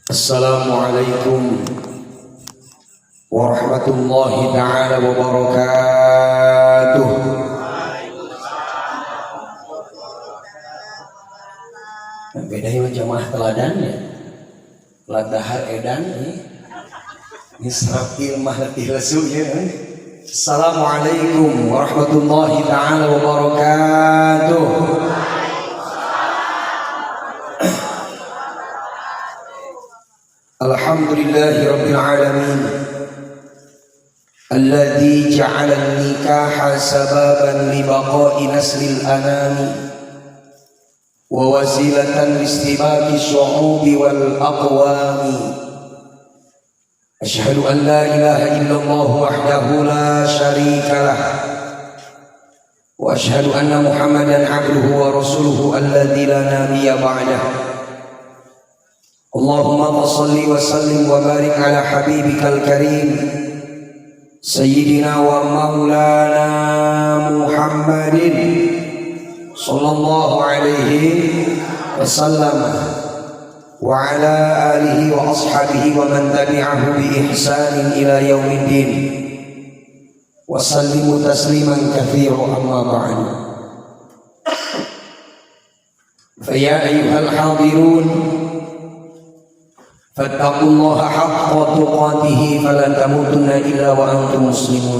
Assalamualaikum warahmatullahi taala wabarakatuh. Nah, beda ya jamaah teladan ya. Ladahar edan ini. Ini serapil mah letih lesu ya. Assalamualaikum warahmatullahi taala wabarakatuh. Alhamdulillahi rabbil alamin. Alladzi ja'ala an-nikaha sababan li baqa'i naslil anami wa wasilatan listibaki syu'ubi wal aqwami. Asyhadu an la ilaha illallah wahdahu la syarika lah wa asyhadu anna Muhammadan 'abduhu wa rasuluhu alladzi la nabiyya ba'dah. Allahumma shalli wa sallim wa barik ala habibikal karim sayyidina wa maulana Muhammadin sallallahu alaihi wasallam wa ala alihi wa ashabihi wa man tabi'ahu bi ihsanin ila yaumiddin wa sallimu tasliman katsira amma ba'du. Fa ya ayyuhal hadirun fattaqullaha haqqa tuqatihi fala tamutunna illa wa antum muslimun.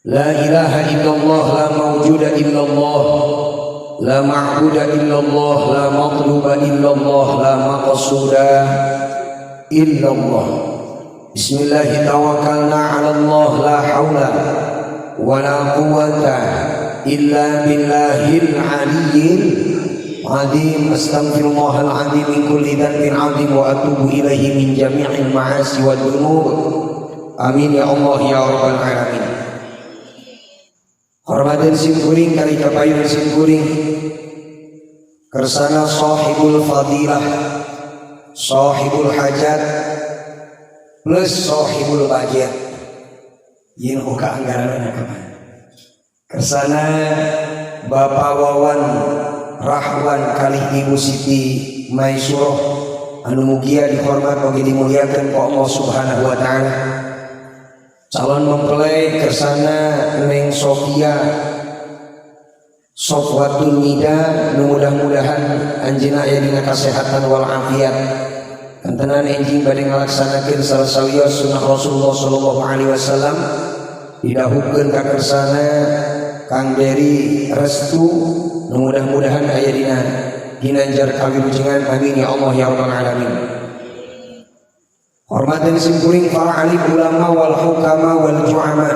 La ilaha illallah, la mawjuda illallah, la ma'buda illallah, la matluba illallah, la maqsuda illallah. Bismillahi tawakkalna 'ala Allah, la haula wa la quwwata illa billahil aliyyil azim. Astaghfirullahal azim min kulli dhanbin azim wa atubu ilaihi min jami'il ma'asi wad dzunub. Amin ya Allah ya rabbal alamin. Hormatin simkuring kali kapayun simkuring kersana sahibul fadilah, sahibul hajat plus sahibul budget. Yen buka anggaran kapan? Kersana Bapak Wawan Rahwan kali Ibu Siti Maisuroh anu mugia dihormat oge dimuliakan ku Allah Subhanahu wa taala. Calon mempelai kersana Neng Sofia Sofwatun Nida nu mudah-mudahan anjeunna aya dina kasehatan wal afiat. Kantenan enjing bade ngalaksanakeun salah sawios sunah Rasulullah sallallahu alaihi wasallam didahukeun ka kersana Kang Dery Restu nu mudah-mudahan aya dina ginanjar kawilujengan. Amin ya Allah ya rabbal alamin. Hormatan simkuring para alim ulama wal hukama wal ju'ama,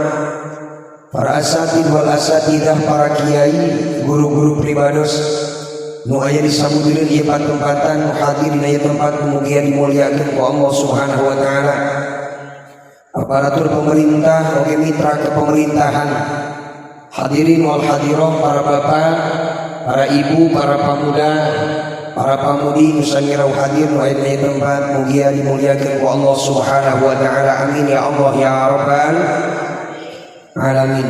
para asatid wal asatidah, para kiai, guru-guru pribados nu aya di sabudireun ieu patempatan, nu hadir dina ieu tempat, mugia dimuliakeun ku Allah Subhanahu wa taala. Aparatur pemerintah oge mitra kepemerintahan, hadirin wal hadirah, para bapak, para ibu, para pemuda, para pamudi nu sami hadir nu aya dina tempat, mugia dimuliakeun ku Allah Subhanahu wa taala. Amin ya Allah ya rabbal alamin.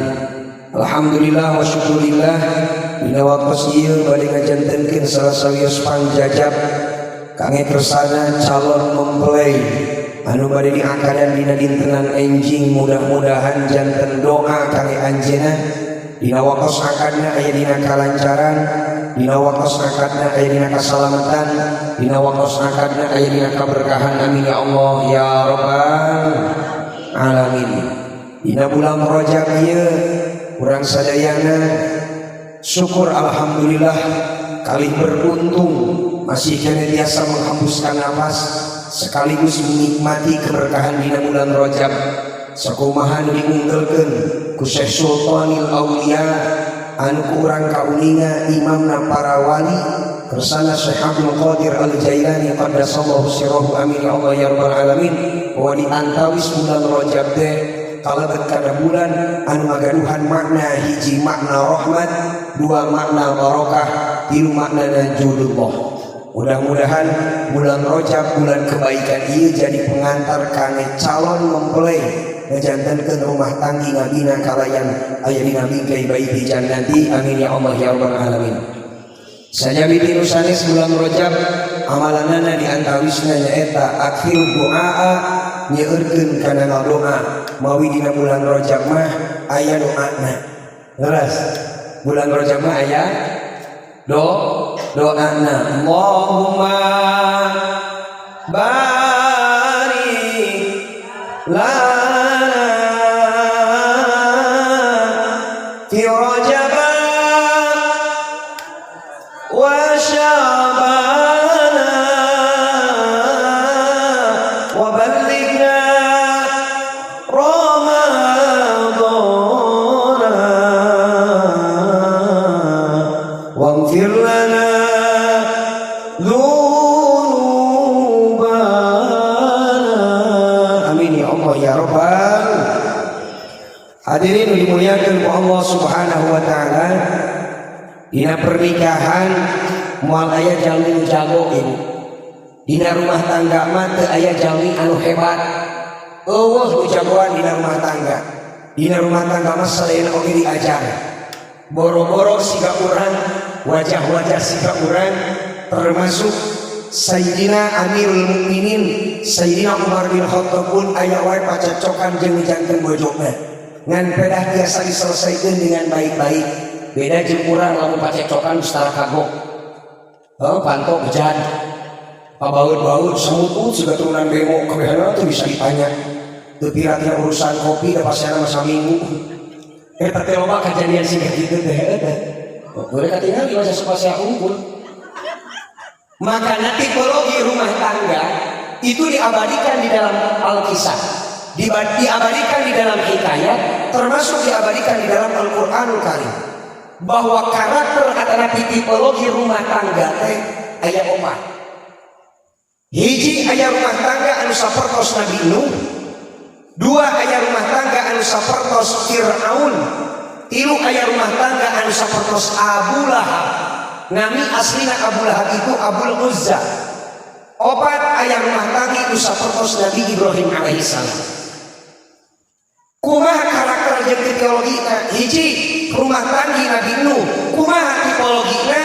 Alhamdulillah wa syukurillah dina waktos ieu bade ngajantenkeun salah sawios pangjajab kangge kersana calon mempelai anu bade diangkadan dina dintenan enjing. Mudah-mudahan janten doa kangge anjeunna dina waktos akadna aya dina kalancaran, dina waktos akadna aya dina kasalamatan, dina waktos akadna aya dina kaberkahan. Amin ya Allah ya rabbal alamin. Dina bulan Rajab ieu urang sadayana syukur alhamdulillah kali beruntung masih kena biasa menghembuskan nafas sekaligus menikmati keberkahan dina bulan Rajab. Sakumaha nu diunggelkeun ku Syekh Sultanil Aulia anu kurang kauninga imamna para wali kersana Syekh Abdul Qadir Al Jailani qaddasallahu sirrahu. Amin ya Allah ya rabbal alamin. Bahwa di antawis bulan Rajab teh kalebet kana bulan anu ngagaduhan makna hiji makna rahmat, dua makna barokah, tilu makna najudullah. Mudah-mudahan bulan Rajab bulan kebaikan ieu jadi pengantar kangge calon mempelai ngajantenkeun rumah tanggi ngabina kalayan aya dina bingkai baiti jannati. Amin ya Allah ya rabbal alamin. Sajabiti nu sanes bulan Rajab Amalanana di antawisna nyaeta akhir doa, nyeurkeun kana ngadoa. Mawi dina bulan Rajab mah aya doana. Leres, bulan Rajab mah aya doana. Allahumma barik lana fi Rajab wa Sya'bana wa ballighna Ramadana waghfir lana dzunubana. Amin ya Allah ya Rabbal. Hadirin dimuliakan ku Allah Subhanahu wa taala, dina pernikahan moal aya jalmi nu jago, Ibu. Dina rumah tangga mah teu aya jalmi anu hebat. Euweuh nu jagoan dina rumah tangga. Dina rumah tangga mah sadayana oge diajar. Boro-boro siga urang, wajah-wajah siga urang, termasuk Sayyidina Amirul Mukminin Sayyidina Umar bin Khattab pun aya wae pacacokan jeung janten bojona. Ngan pedah biasa diselesaikan dengan baik-baik. Beda jeung urang, lamun pacecokan geus tara kagok. Oh, panto bejad. Pabaut-baut semutut siga turunan bemo kabehana tuh bisa ditanya. Teu pira urusan kopi da pasiana masa minggu. Eta teh loba kejadian siga kitu teh eta. Boleh katingali masa supaya unggul. Maka tipologi rumah tangga itu diabadikan di dalam Alkisah, diabadikan di dalam hikayat, termasuk diabadikan di dalam Al-Quranul Karim. Bahwa karakter atau tipologi rumah tangga teh aya opat. Hiji, aya rumah tangga anu sapertos Nabi Nuh. Dua, aya rumah tangga anu sapertos Fir'aun. Tilu, aya rumah tangga anu sapertos Abu Lahab. Nami aslina Abu Lahab itu Abul Uzza. Opat, aya rumah tangga itu sapertos Nabi Ibrahim alaihissalam. Kumaha karakter jeung tipologina? Hiji, rumah tangga Nabi Nuh. Kumaha tipologina?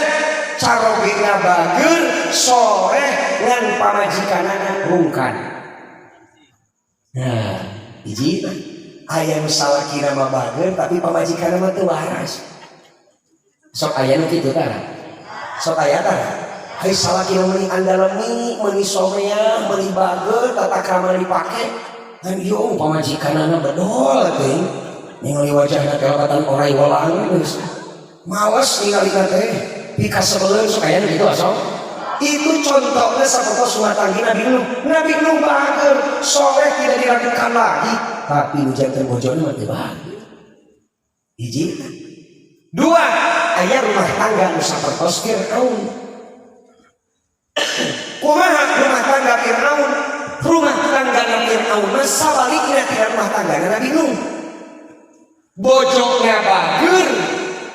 Carogena bager, soleh, ngan pamajikanana rungkad. Nah, hiji, aya nu salakina mah bager tapi pamajikanna mah teu waras. Sok aya nu kitu tah. Sok aya tah. Hai salakina meuni andalemi, meuni somea, meuni bager, tata krama dipake. Ngan ieu pamajikanana bedol teh. Ningali wajahna teh lebatan orai wolang geus. Males ningalina teh. Pikasebeleun. Sok aya nu kitu asok. Itu contohnya seperti rumah tangga Nabi Nuh. Nabi Nuh bager, soleh, tidak diragukan lagi. Tapi nu janten bojona mah teu bager. Hiji. Dua, aya rumah tangga nu sapertos Fir'aun. Kumaha rumah tangga Fir'aun? Rumah tangga Fir'aun mah sabalikna tina rumah tangga Nabi Nuh. Bojona bager,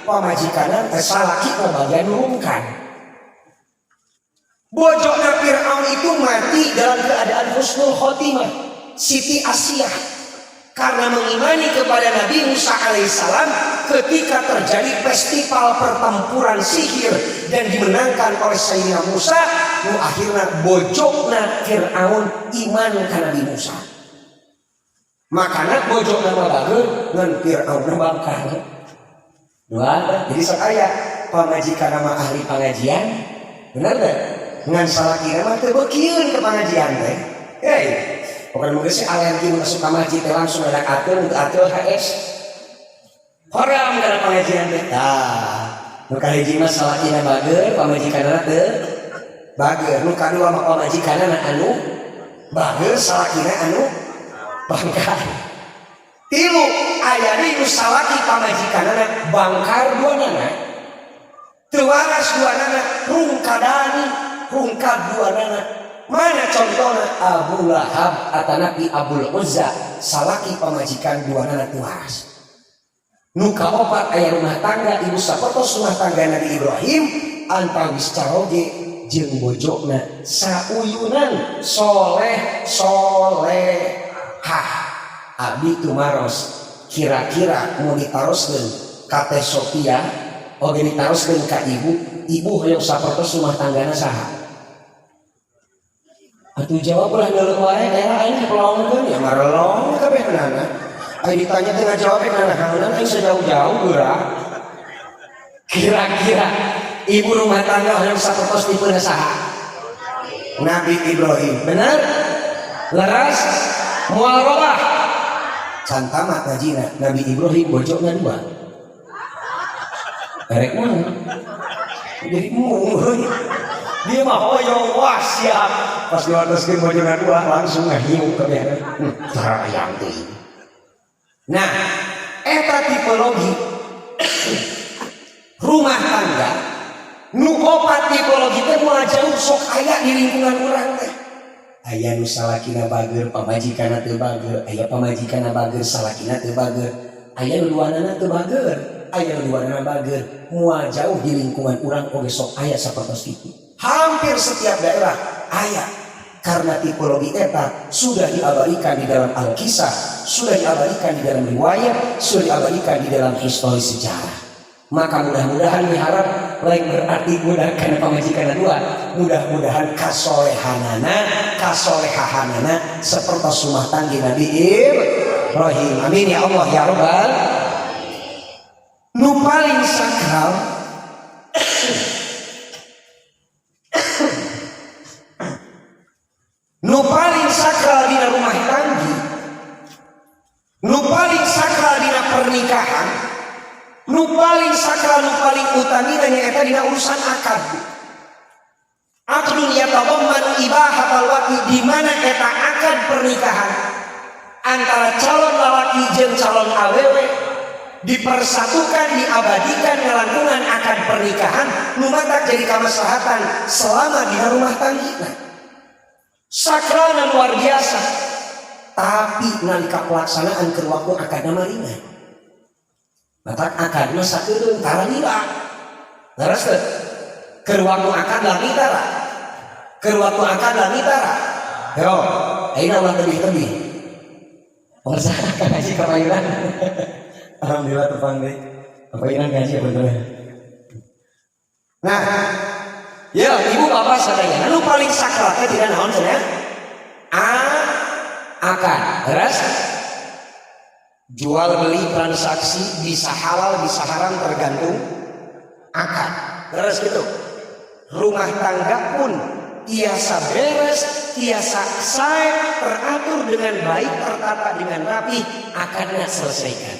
pamajikanna teh salaki mah bagian rungkad. Bojona Fir'aun itu mati dalam keadaan husnul khotimah. Siti Asiyah, karena mengimani kepada Nabi Musa alaihissalam ketika terjadi festival pertempuran sihir dan dimenangkan oleh Sayyidina Musa, nu akhirnya bojona Fir'aun iman ke Nabi Musa. Makanya bojona mah bager, ngan Fir'aun bangkar. Dua. Jadi saya pamajikan nama ahli pengajian, benar gak? Ngan salakina mah teu beukieun ke pengajian teh. Hei, pokoknya mungkin sih alergi masuk ke masjid teh langsung ada atul untuk atul HS. Hoream kana pengajian teh. Tah, nu kahiji mah salakina bager, pamajikanna teu bager. Nu kadua mah pamajikanna anu bager, salakina anu bangkar. Tilu, aya deui nu salaki pamajikanna bangkar duanana. Teu waras duanana, rungkadani, rungkad duanana. Mana contohnya? Abu Lahab atanapi Abul Uzza, salaki pamajikan duanana teu waras. Nu kaopat, aya rumah tangga ibu sapertos rumah tangga Nabi Ibrahim, antawis caroge jeung bojona sauyunan soleh solehah. Abdi tumaros, kira-kira mau ditaroskeun ka Teh Sophia oge ditaroskeun ka ibu, ibu hoyong sapertos rumah tanggana saha? Atuh jawab lah neuleuh wae era aing dipelongkeun ya marelong kabeh nana. Aing ditanya teh ngajawab nanahaonan aing sejauh-jauh geura. Kira-kira ibu rumah tangga hoyong sapertos tipe saha? Nabi Ibrahim. Bener? Leres? Moal robah? Can tamat ngajina. Nabi Ibrahim bojona dua. Erek mana? Jadi embung dia mah hoyong wah siap. Pas diwatoskeun bojona dua langsung ngahiu kabeh. Sayang teuing. Nah, eta tipologi rumah tangga nu opat tipologi teh moal jauh sok aya di lingkungan urang teh. Aya nu salakina bager, pamajikanna teu bager, aya pamajikanna bager, salakina teu bager, aya nu duanana teu bager, aya nu duanana bager. Moal jauh di lingkungan urang oge sok aya sapertos itu. Hampir setiap daerah aya, karena tipologi eta sudah diabadikan di dalam Alkisah, sudah diabadikan di dalam riwayat, sudah diabadikan di dalam histori sejarah. Maka mudah-mudahan miharap lain berarti mudah karena pamajikan dua, Mudah-mudahan kasolehanana, kasolehahanana seperti rumah tangga Nabi Ibrahim. Amin ya Allah ya Rabbal. Nu paling sakral, nu paling sakral dina rumah tanggi, nu paling sakral dina pernikahan, nu paling sakral, nu paling utami nyaeta dina urusan akad. Aqdun yatadammanu ibahatal wati, di mana eta akad pernikahan antara calon lalaki jeung calon awewe dipersatukan, diabadikan ngalangkungan akad pernikahan nu matak jadi kamaslahatan selama dina rumah tangga. Sakralna luar biasa, tapi nalika pelaksanaan ke waktu akadna mah ringan. Matak akad mah sakedeung tara lila. Leres teu? Keur waktu akad lami tara. Keur waktu akad lami tara. Yo, ayeuna ulah tebih-tebih. Pemirsa ngaji kapayunan. Alhamdulillah tepang deui. Kapayunan ngaji ya betul. Nah, ya ibu bapak sadaya, nu paling sakral teh dina naon cenah? A akad. Leres? Jual beli transaksi bisa halal bisa haram tergantung akad. Leres gitu. Rumah tangga pun tiasa beres, tiasa sae, teratur dengan baik, tertata dengan rapi, akadnya selesaikan.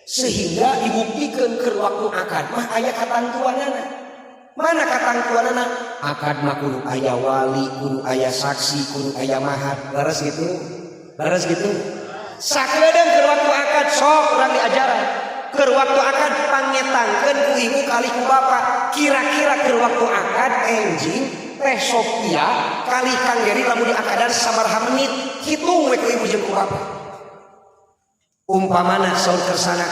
Sehingga dibuktikan ke waktu akad mah aya katantuanana. Mana katantuanana? Akad mah kudu aya wali, kudu aya saksi, kudu aya mahar. Leres gitu. Leres gitu. Sakedeung keur waktu akad sok urang diajaran. Keur waktu akad pangetangkeun ku ibu kali ku bapak. Kira-kira keur waktu akad enjing Teh Sophia kali Kang Geri lamun diakadan sabaraha menit, hitung we ku ibu jeung ku bapak. Umpamana saur kersana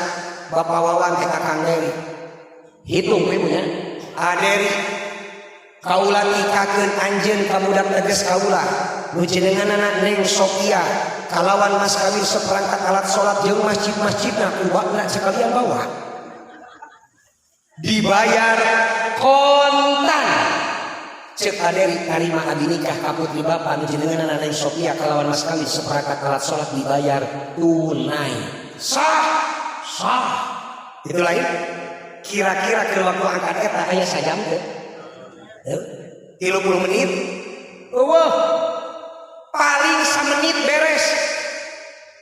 Bapak Wawan teh ka Kang Geri. Hitung we ibunya. Aderi kaula nikakeun anjeun ka budak teges kaula nu jenenganana Neng Sophia kalawan mas kawin seperangkat alat salat jeung masjid-masjidna kubakna sekalian bawa dibayar kontan. Cek Aderi tarima abi nikah ka putri bapak nu jenenganana Neng Sophia kalawan mas kawin seperangkat alat salat dibayar tunai. Sah, sah. Itu lain. Kira-kira ke waktu angkat eta aya sajam teh? 30 menit. Eueuh, paling samenit beres.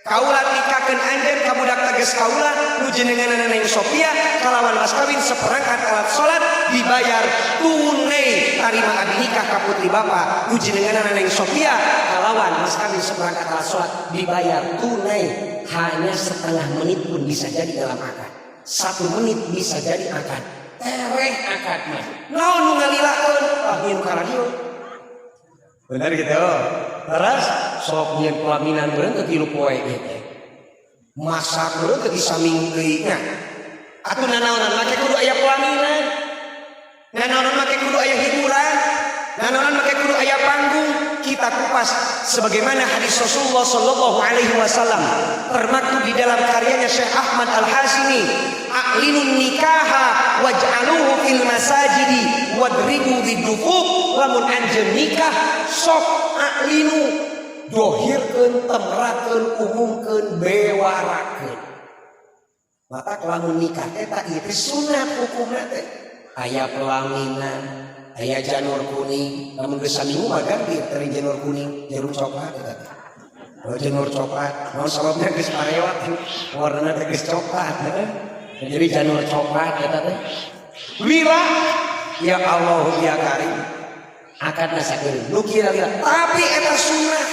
Kaula nikakeun anjeun ka budak teges kaula nu jenenganana Neng Sophia kalawan mas kawin seperangkat alat salat dibayar tunai. Tarima abi nikah ka putri bapak nu jenenganana Neng Sophia kalawan mas kawin seperangkat alat salat dibayar tunai. Hanya setengah menit pun bisa jadi dalam akad. 1 menit bisa jadi akad. Tereh akad mah. Naon nu ngalilakeun? Ah, nyium ka radio. Bener gitu. Terus sok nyieun pelaminan beureum teu 3 poe ieu teh. Masak beureum teu saminggu deui nya. Atuh nanaonan make kudu aya pelaminan. Nanaonan make kudu aya hiburan. Nanaonan make kudu aya panggung. Kita kupas sebagaimana hadis Rasulullah Sallallahu Alaihi Wasallam termaktub di dalam karyanya Syekh Ahmad Al Hasini, "A'linun nikaha waj'aluhu fil masajidi wadribu bidufuf." Lamun anjeun nikah, sok a'linu, dohirkeun, temrakeun, umumkeun, bewarakeun. Maka lamun nikah teh tak ieu teh sunat hukumna teh. Aya pelaminan, aya janur kuning. Lamun geus saminggu mah ganti dari janur kuning janur coklat eta teh. Oh, janur coklat naon sababna? Geus parewat, warnana teh geus coklat, heuh. Jadi janur coklat eta teh. Lila, ya Allah ya Karim, akadna sakeun nu kira-kira, tapi eta sunnah,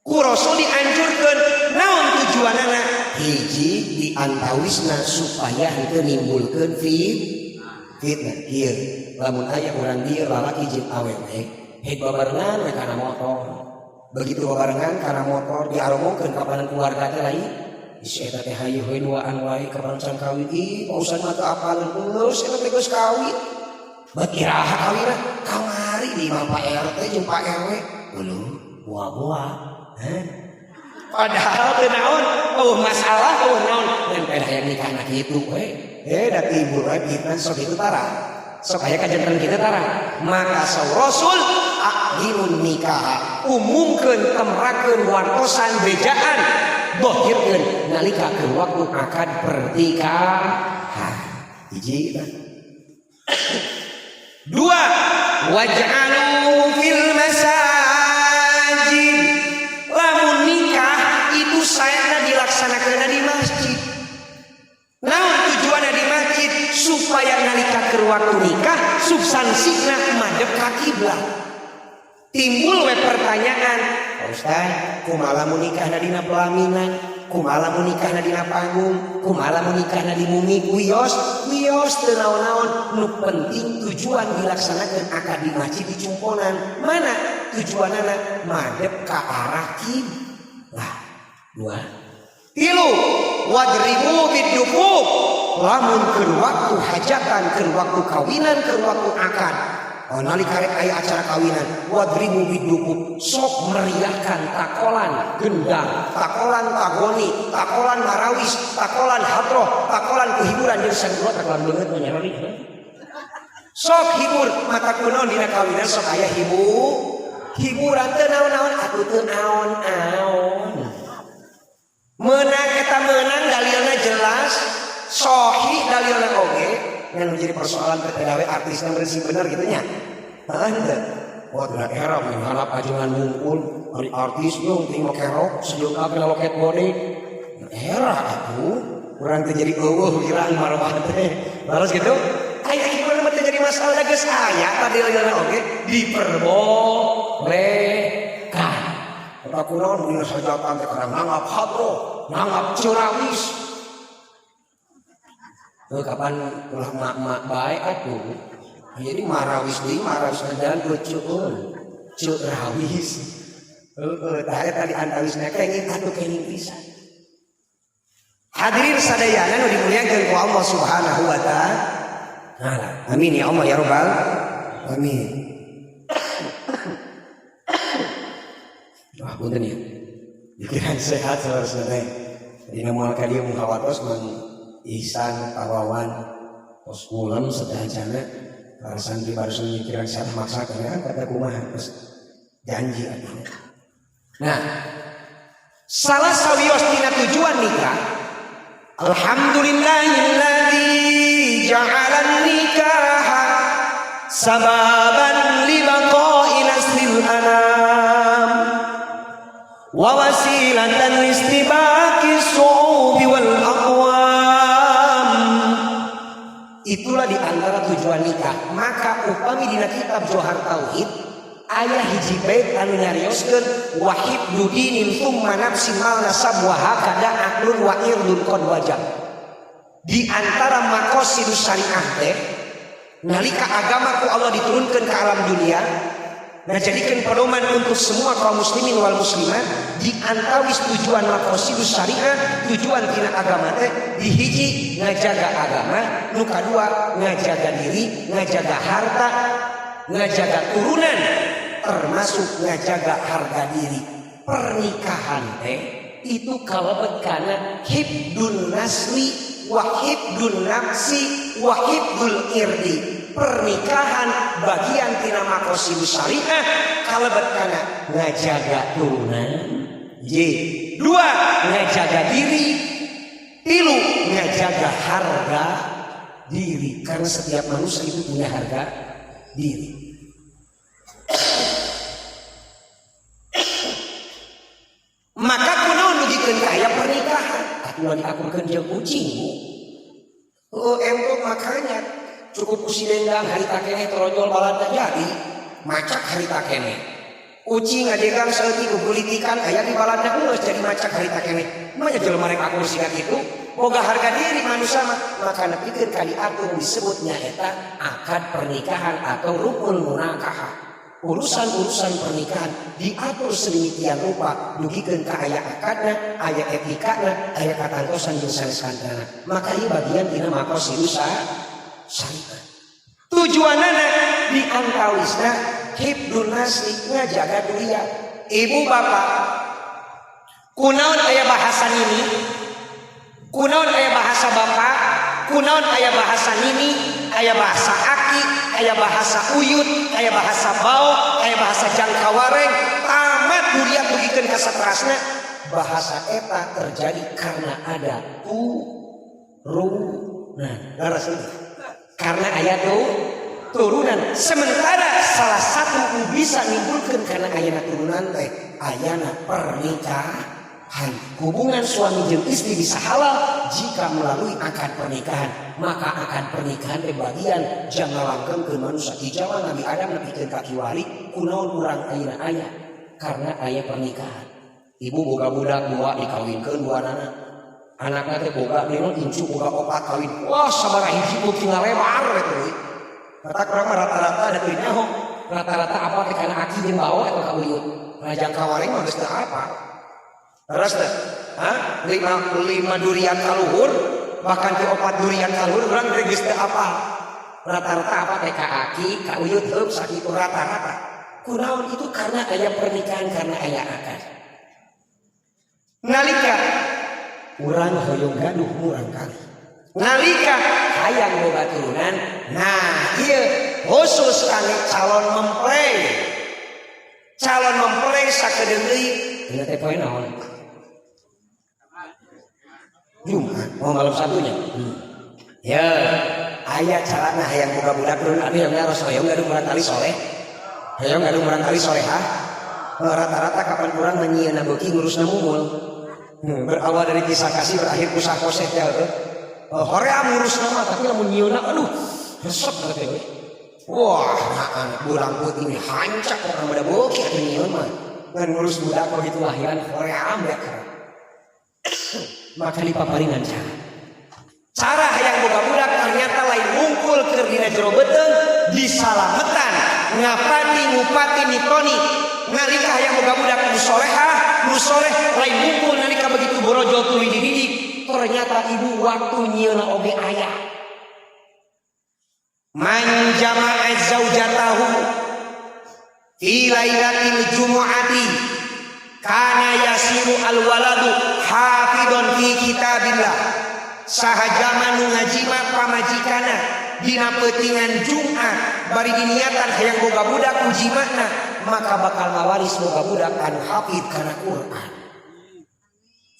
ku Rasul dianjurkeun. Naon tujuanana? Hiji di antawisna supaya henteu nimbulkeun fitnah. Kieu, lamun aya urang dieu lalaki jeung awewe heug babarengan we kana motor, begitu babarengan kana motor diaromongkeun ka keluarga teh, lain si eta teh hayu we duaan wae, kapan can kawin? Ih, Pak Ustad mah teu apaleun, geus eta teh geus kawin. Bet iraha kawinna? Kamari di imah Pak RT jeung Pak RW. Uluh, buah-buah. Hah? Padahal teu naon, eueuh masalah, eueuh naon, ngan pedah hayang nikah na kitu we. Eh, da timbul we fitnah sok itu tara. Sok aya kajanten kitu tara. Maka saur Rasul, a'linun nikah, umumkeun, temrakeun, wartosan, bejaan, dohirkeun nalika keur waktu akad pernikahan. Hiji tah. Dua, waj'alu fil masajid. Lamun nikah itu sayangna dilaksanakeun di masjid. Naon tujuannya di masjid? Supaya nalika keur waktu nikah substansina madep ka kiblat. Timbul we pertanyaan, "Pak Ustaz, kumaha lamun nikahna dina pelaminan? Kumaha lamun nikahna dina panggung? Kumaha lamun nikahna di bumi?" Wios, wios, teu naon-naon. Nu penting tujuan dilaksanakan akad di masjid di cumponan. Mana tujuanana? Madep ka arah kiblat. Dua. Tilu, wadribu bidufuf. Lamun keur waktu hajatan, keur waktu kawinan, keur waktu akad. Oh, nalika rek aya acara kawinan, wadribu bidufuf, sok meriahkan takolan gendang, takolan tagoni, takolan marawis, takolan hadroh, takolan kehiburan jeung sagala takolan beungeut mah nyarori. Sok hibur, mata kunaon dina kawinan sok aya hiburan, teu naon-naon atuh, teu naon-naon. Menang eta menang, dalilna jelas, sohi dalilna oge. Ngan menjadi persoalan ketika we artisnya bersih bener gitu nya. Heuh teu? Wah, tidak era mengharap ajengan mungkul ari artis yung ting kerok sejuk kana loket bode. Era atuh urang teh jadi eueuh wirang marwah teh. Laras gitu? Aya hiburan mah teu jadi masalah, geus aya tadi dalilna oge diperbolehkan. Kata kunaon dina hajatan teh kana nanggap hadroh, nanggap cerawis. Heuh, kapan ulah mak-mak bae atuh. Jadi marawis deui, marawis jalan euceun. Ceurawis. Heeh, tah eta di antawisna kenging atuh, kenging pisan. Hadirin sadayana nu dimuliakeun ku Allah Subhanahu wa taala. Amin ya Allah ya rabbal amin. Wah, punten ya. Pikiran sehat saudara teh. Dina moal ka dieu muhawatos Mang Ihsan Pawawan tos ngulem sedajana para santri barusan mikiran sehat maksa kan kata kumaha terus janji atuh. Nah, salah sawios tina tujuan nikah, alhamdulillahilladzi ja'ala nikaha sababan li baqa'i naslil anam wa wasilatan listibaki su'ubi wal aqwam. Itulah di antara tujuan nikah. Maka upami dina kitab Johar Tauhid aya hiji bait anu nyarioskeun wahib dudinin thumma nafsin mal nasab wa hakada aqlun wa irdun qad wajab. Di antara maqasidus syariah teh nalika agama ku Allah diturunkan ke alam dunia, ngajadikeun pedoman untuk semua kaum muslimin wal muslimat, di antawis tujuan maqasidus syariah, tujuan tina agama teh dihiji ngajaga agama, nu kadua ngajaga diri, ngajaga harta, ngajaga turunan. termasuk ngajaga harga diri. Pernikahan teh itu kalebet kana hibdun nasli wa hibdun nafsi wa hibdul irdi. Pernikahan bagian tina maqasid syariah kalebet kana ngajaga turunan. Dua, ngajaga diri. Tilu, ngajaga harga diri. Karena setiap manusia itu punya harga diri. Maka kunaon dugikeun ka aya pernikahan atuh diakurkeun jeung kucing bu. Oh entok makanya cukup usi dendang harita keneh torojol balad jadi macak harita keneh. Ucing ngajegang saeutik gugulitikan aya di baladna geus jadi macak harita keneh. Manya jelema rek akur siga kitu boga harga diri manusia mah. Maka nepikeun ka diatur disebutnya eta akad pernikahan atau rukun munakahah. Urusan-urusan pernikahan diatur sedemikian rupa dugikeun ka aya akadna, aya etikana, aya katantosan jeung sanes-sanesna. Maka ieu bagian dina maqasid syariah. Tujuanana di antawisna hibdun nasli ngajaga dunia. Ibu bapak, kunaon aya bahasa nini? Kunaon aya bahasa bapak? Kunaon aya bahasa nini? Aya bahasa aki, aya bahasa uyut, aya bahasa bao, aya bahasa jangkawareng, tamat duriat dugikeun ka saterasna. Bahasa eta terjadi karena ada turunan. Leres ini. Karena aya turunan. Sementara salah satu nu bisa nimbulkeun karena ayana turunan teh ayana pernikahan. Hubungan suami jeung istri bisa halal jika melalui akad pernikahan. Maka akad pernikahan teh bagian jangan langkengkeun manusia. Di zaman Nabi Adam nepikeun ka kiwari kunaon urang ayeuna aya karena aya pernikahan. Ibu boga budak dua dikawinkeun dua anak. Anakna teh boga dino incu boga opat kawin. Wah sabaraha hiji beuki ngalebar we teh. Kata kurang mah rata-rata ada teu nyaho. Rata-rata apa teh kana aki jeung bawa eta ka uyut. Rajang kawareng mah geus teu apa. Terus teh, hah? Lima durian kaluhur, bahkan ke opat durian kaluhur urang teh geus teu apal. Rata-rata apa teh ka aki, ka uyut heup sakitu rata-rata. Kunaon itu karena aya pernikahan, karena aya akad. Nalika urang hoyong gaduh murang kali. Nalika hayang boga turunan, nah ieu khusus kangge calon mempelai. Calon mempelai sakedeung deui ieu teh poe naon? Jumat, oh malam Sabtunya. Ya, aya carana hayang boga budak turun abi yang ngaros hoyong gaduh murang kali soleh. Hoyong gaduh murang kali solehah. Rata-rata kapan urang manyieuna beuki ngurusna mumul. Berawal dari kisah kasih berakhir kusah koseh teh heueuh. Hoream ngurusna mah tapi lamun nyieuna aduh resep teh we. Wah, anak bulang putih hancak kok urang bada beuki atuh nyieun mah. Ngan ngurus budak begitu lahiran hoream ya keur. Maka dipaparingan cara. Cara hayang boga budak ternyata lain mungkul keur dina jero beuteung disalametan ngapati ngupati mitoni nalika hayang boga budak nu solehah nu soleh lain mungkul nalika begitu borojol tuluy dididik ternyata ibu waktu nyieuna oge aya man jama'a zaujatahu fi lailatil jumu'ati kana yasiru alwaladu hafidhon fi kitabillah. Saha jama nu ngajima pamajikana dina peutingan Jumat bari diniatan hayang boga budak ku jimana maka bakal ngawaris boga budak anu hafid kana Quran.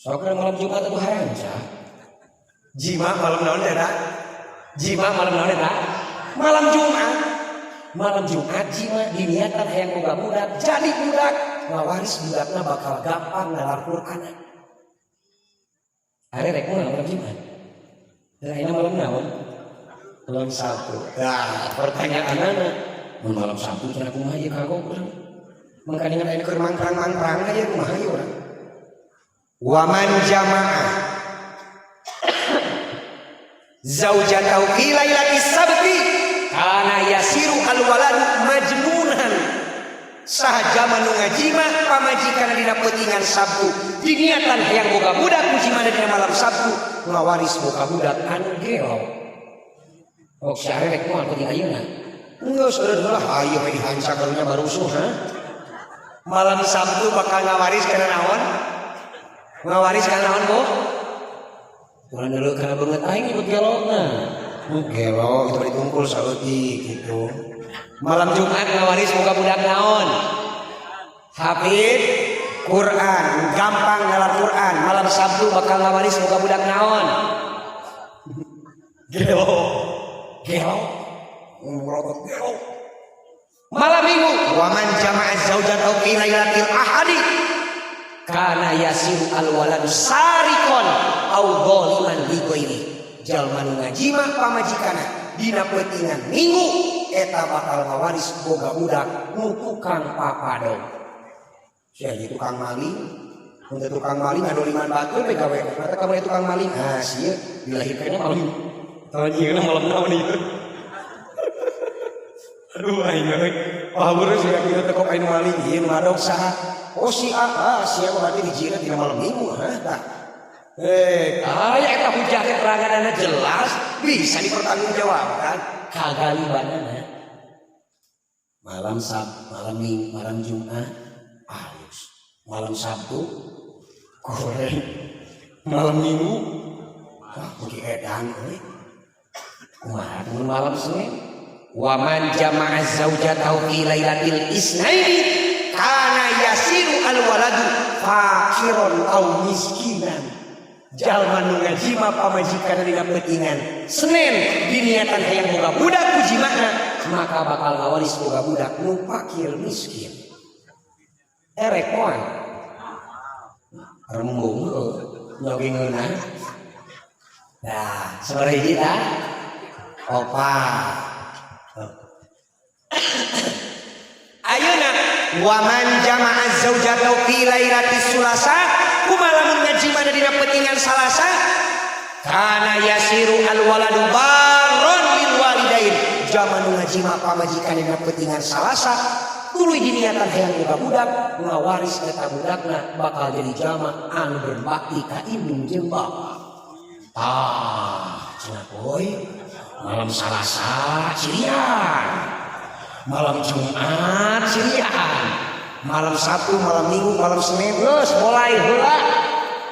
Sok malam Jumat atuh haranca. Jima malam naon eta? Jima malam naon eta? Malam Jumat. Malam Jumat jima diniatan hayang boga budak jadi budak ngawaris budakna bakal gampang nalar Quran. Are rek moal malam Jumat. Lah ayeuna malam naon? Malam Sabtu. Nah, pertanyaanana mun malam Sabtu cenah kumaha ieu kagok urang? Mangkaningan ayeuna keur mangprang-mangprang aya kumaha ieu urang? Wa man jama'a zaujatahu fi lailatis sabti kana yasiru alwaladu majnunan. Saha jama nu ngajima pamajikan dina peutingan Sabtu diniatan hayang boga budak ku jimana dina malam Sabtu ngawaris boga budak anu gelo. Oh si are rek moal peuting ayeuna. Geus eureun lah hayu we dihanca karunya barusuh ha. Malam Sabtu bakal ngawaris kana naon? Ngawaris kana naon, Bu? Urang dulu kana beungeut aing ikut gelona. Gelo itu ditumpul saeutik gitu. Malam Jumat ngawaris boga budak naon? Hafid Quran, gampang ngalar Quran. Malam Sabtu bakal ngawaris boga budak naon? Gelo. Gelo. Merotot gelo. Malam Minggu, waman jama'a zaujatahu fi lailatil ahadi kana yasiru al waladu sarikon au dhaliman li ghairi. Jalma nu ngajima pamajikana dina peutingan Minggu eta bakal ngawaris boga budak nu tukang papadog. Sia ieu tukang maling, mun tukang maling ngadoliman batur we gawe. Mata kamu tukang maling, ah sia dilahirkeunna maling. Tanya malam naon ieu? Aduh, aing euy. Pahur sih kieu teh kok aing maling ieu nu ngadog saha? Oh, si A, ah sia berarti dijieun dina malam Minggu, hah tah. Eh, aya eta hujah keteranganna jelas bisa dipertanggungjawabkan kagalibanana. Malam Sab, malam Minggu, malam Jumat halus. Malam Sabtu goreng. Malam Minggu wah beuki edan euy. Kumaha mun malam Senin? Waman jama'a zaujatahu fi lailatil isnaini kana yasiru al waladu fakiron au miskinan. Jalma nu ngajima pamajikan dina peutingan Senin diniatan hayang boga budak ku jimana, maka bakal ngawaris boga budak nu fakir miskin. Erek moal rembung heuh nyogi ngeunah. Nah, sabaraha hiji tah? Opat. Ayeuna waman jama'a zaujatahu fi lailatis sulasa, kumaha lamun ngajimana dina peutingan Salasa? Kana yasiru al waladu barron lil walidain. Jalma nu ngajima pamajikan dina peutingan Salasa tuluy diniatan hayang boga budak, ngawaris eta budakna bakal jadi jalma anu berbakti ka indung jeung bapa. Ah, cenah boy, malam Salasa cirian, malam Jumat cirian, malam Sabtu, malam Minggu, malam Senin geus mulai heula.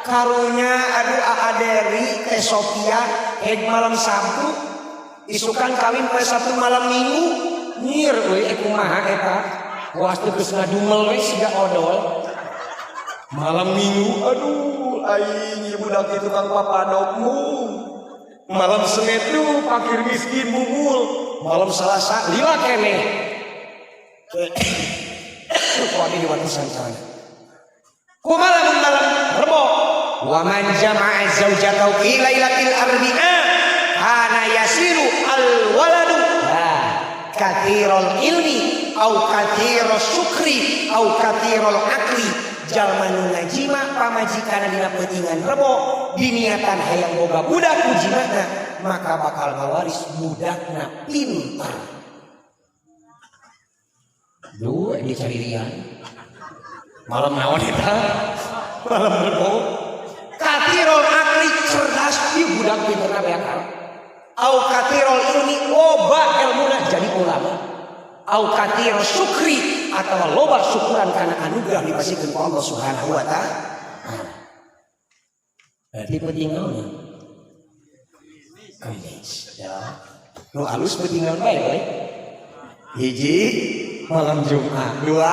Karunya aduh, Aa Deri, Teh Sofia head malam Sabtu, isukan kawin poe Sabtu malam Minggu, nyir euy. Eh, kumaha eta? Was teu geus ngadumel we siga odol. Malam Minggu, aduh, aing ieu budak itu tukang papadokmu. Malam Senin tuh fakir miskin bungul. Malam Selasa lila keneh. Ku abdi diwatusan caranya. Kumaha lamun malam Rebo? Wa man jama'a zaujatahu fi lailatil arbi'a kana yasiru al waladu nah kathirul ilmi au kathirul syukri au kathirul akli. Jalma nu ngajima pamajikan dina peutingan Rebo diniatan hayang boga budak ku jimana, maka bakal ngawaris budakna pintar. Dua dicari rian. Malam naon eta? Malam Rebo. Kathirul akli, cerdas, ieu budak pinterna beak. Au kathirul ilmi, loba ilmuna jadi ulama. Au kathirul syukri, atau loba syukuran karena anugerah dipasihkeun ku Allah Subhanahu wa Ta'ala. Berarti penting naon? Kemis ya. Nu alus penting naon bae, bae? Hiji malam Jumat, dua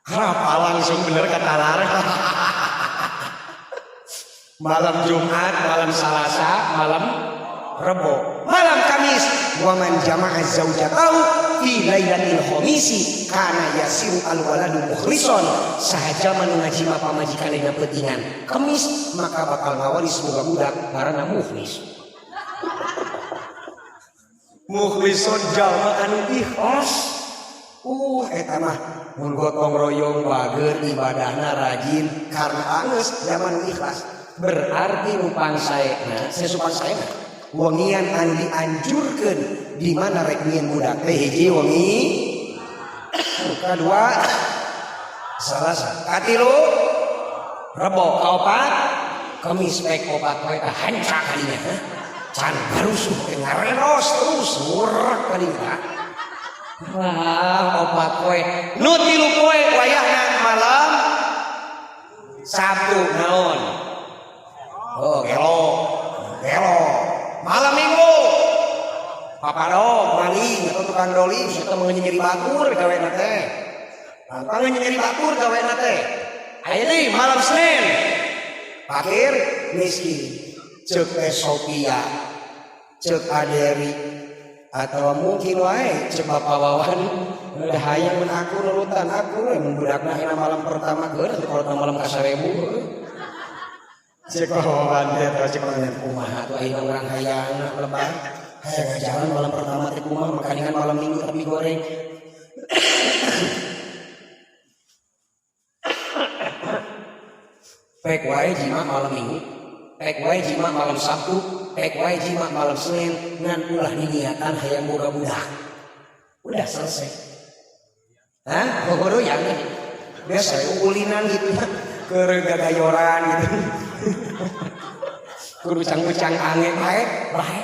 apa langsung bener kata lar. Malam Jumat, malam Selasa, malam Rebo, malam Kamis. Waman jama'a zaujatahu fi lailatil khamisi kana yasiru al waladu mukhlison. Saha jalma nu ngajima pamajikan dina peutingan Kemis, maka bakal ngawaris boga budak karena mukhlis. Mukhlison, jalma anu ikhlas. Eta mah mun gotong royong bager, ibadahna rajin karena anggeus jalma nu ikhlas. Berarti nu pangsaena, sesu pangsaena wengian anu dianjurkeun di mana rek nyieun budak teh, hiji wengi, kedua Salasa, katilu Rebo, kaopat Kemis. Pek opat poe teh hancak kadinya, can barusuh teh ngarenos terus ngurek kadinya. Wah, 4 poe. Nu 3 poe wayahna malam Sabtu naon? Oh, gelo. Gelo. Malam Minggu. Papadog, maling atau tukang doli, atau nyeri batur gawena teh. Tukang nyeri batur gawena teh. Aya deui malam Senin. Fakir miskin. Ceuk teh Sophia, ceuk Aderi, atau mungkin wae ceuk Bapak Wawan udah hayang mun aku nurutan aku we mun budakna ayeuna malam pertama keur atuh kalau malam ka 1000. Ceuk Bapak Wawan teh atau ceuk Wawan kumaha atuh ayeuna urang hayang lebar. Hayang ngajalan malam pertama teh kumaha makaningan malam Minggu tapi goreng. Pek wae jima malam Minggu, pek wae jima malam Sabtu, pek wae jima malam Senin, ngan ulah niniatan hayang boga budak. Udah selesai. Hah? Bogodoyang biasa ulinan gitu ya, keur gagayoran gitu. Kudu ucang-ucang ange bae, bae.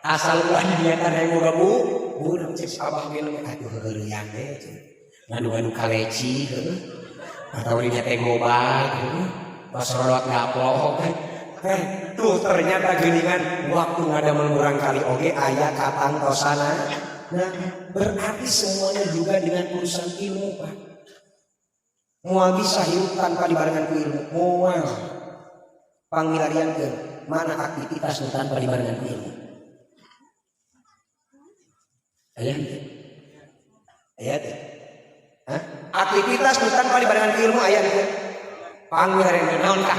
Asal ulah niniatan hayang boga budak cek abah ge aduh heureuyang we. Ngadu-ngadu kaleci heuh. Atau dinya teh gobak heuh. Pas rodot gaplok. Tuh ternyata geuningan waktu ngadamel murang kali oge aya katangtosana. Nah, berarti semuanya juga dengan urusan ilmu, Pak. Moal bisa hirup tanpa dibarengan ku ilmu. Moal. Pangmilariankeun mana aktivitas nu tanpa dibarengan ku ilmu. Aya teu? Aya teu? Hah? Aktivitas nu tanpa dibarengan ku ilmu aya teu? Pangmilariankeun naon kah?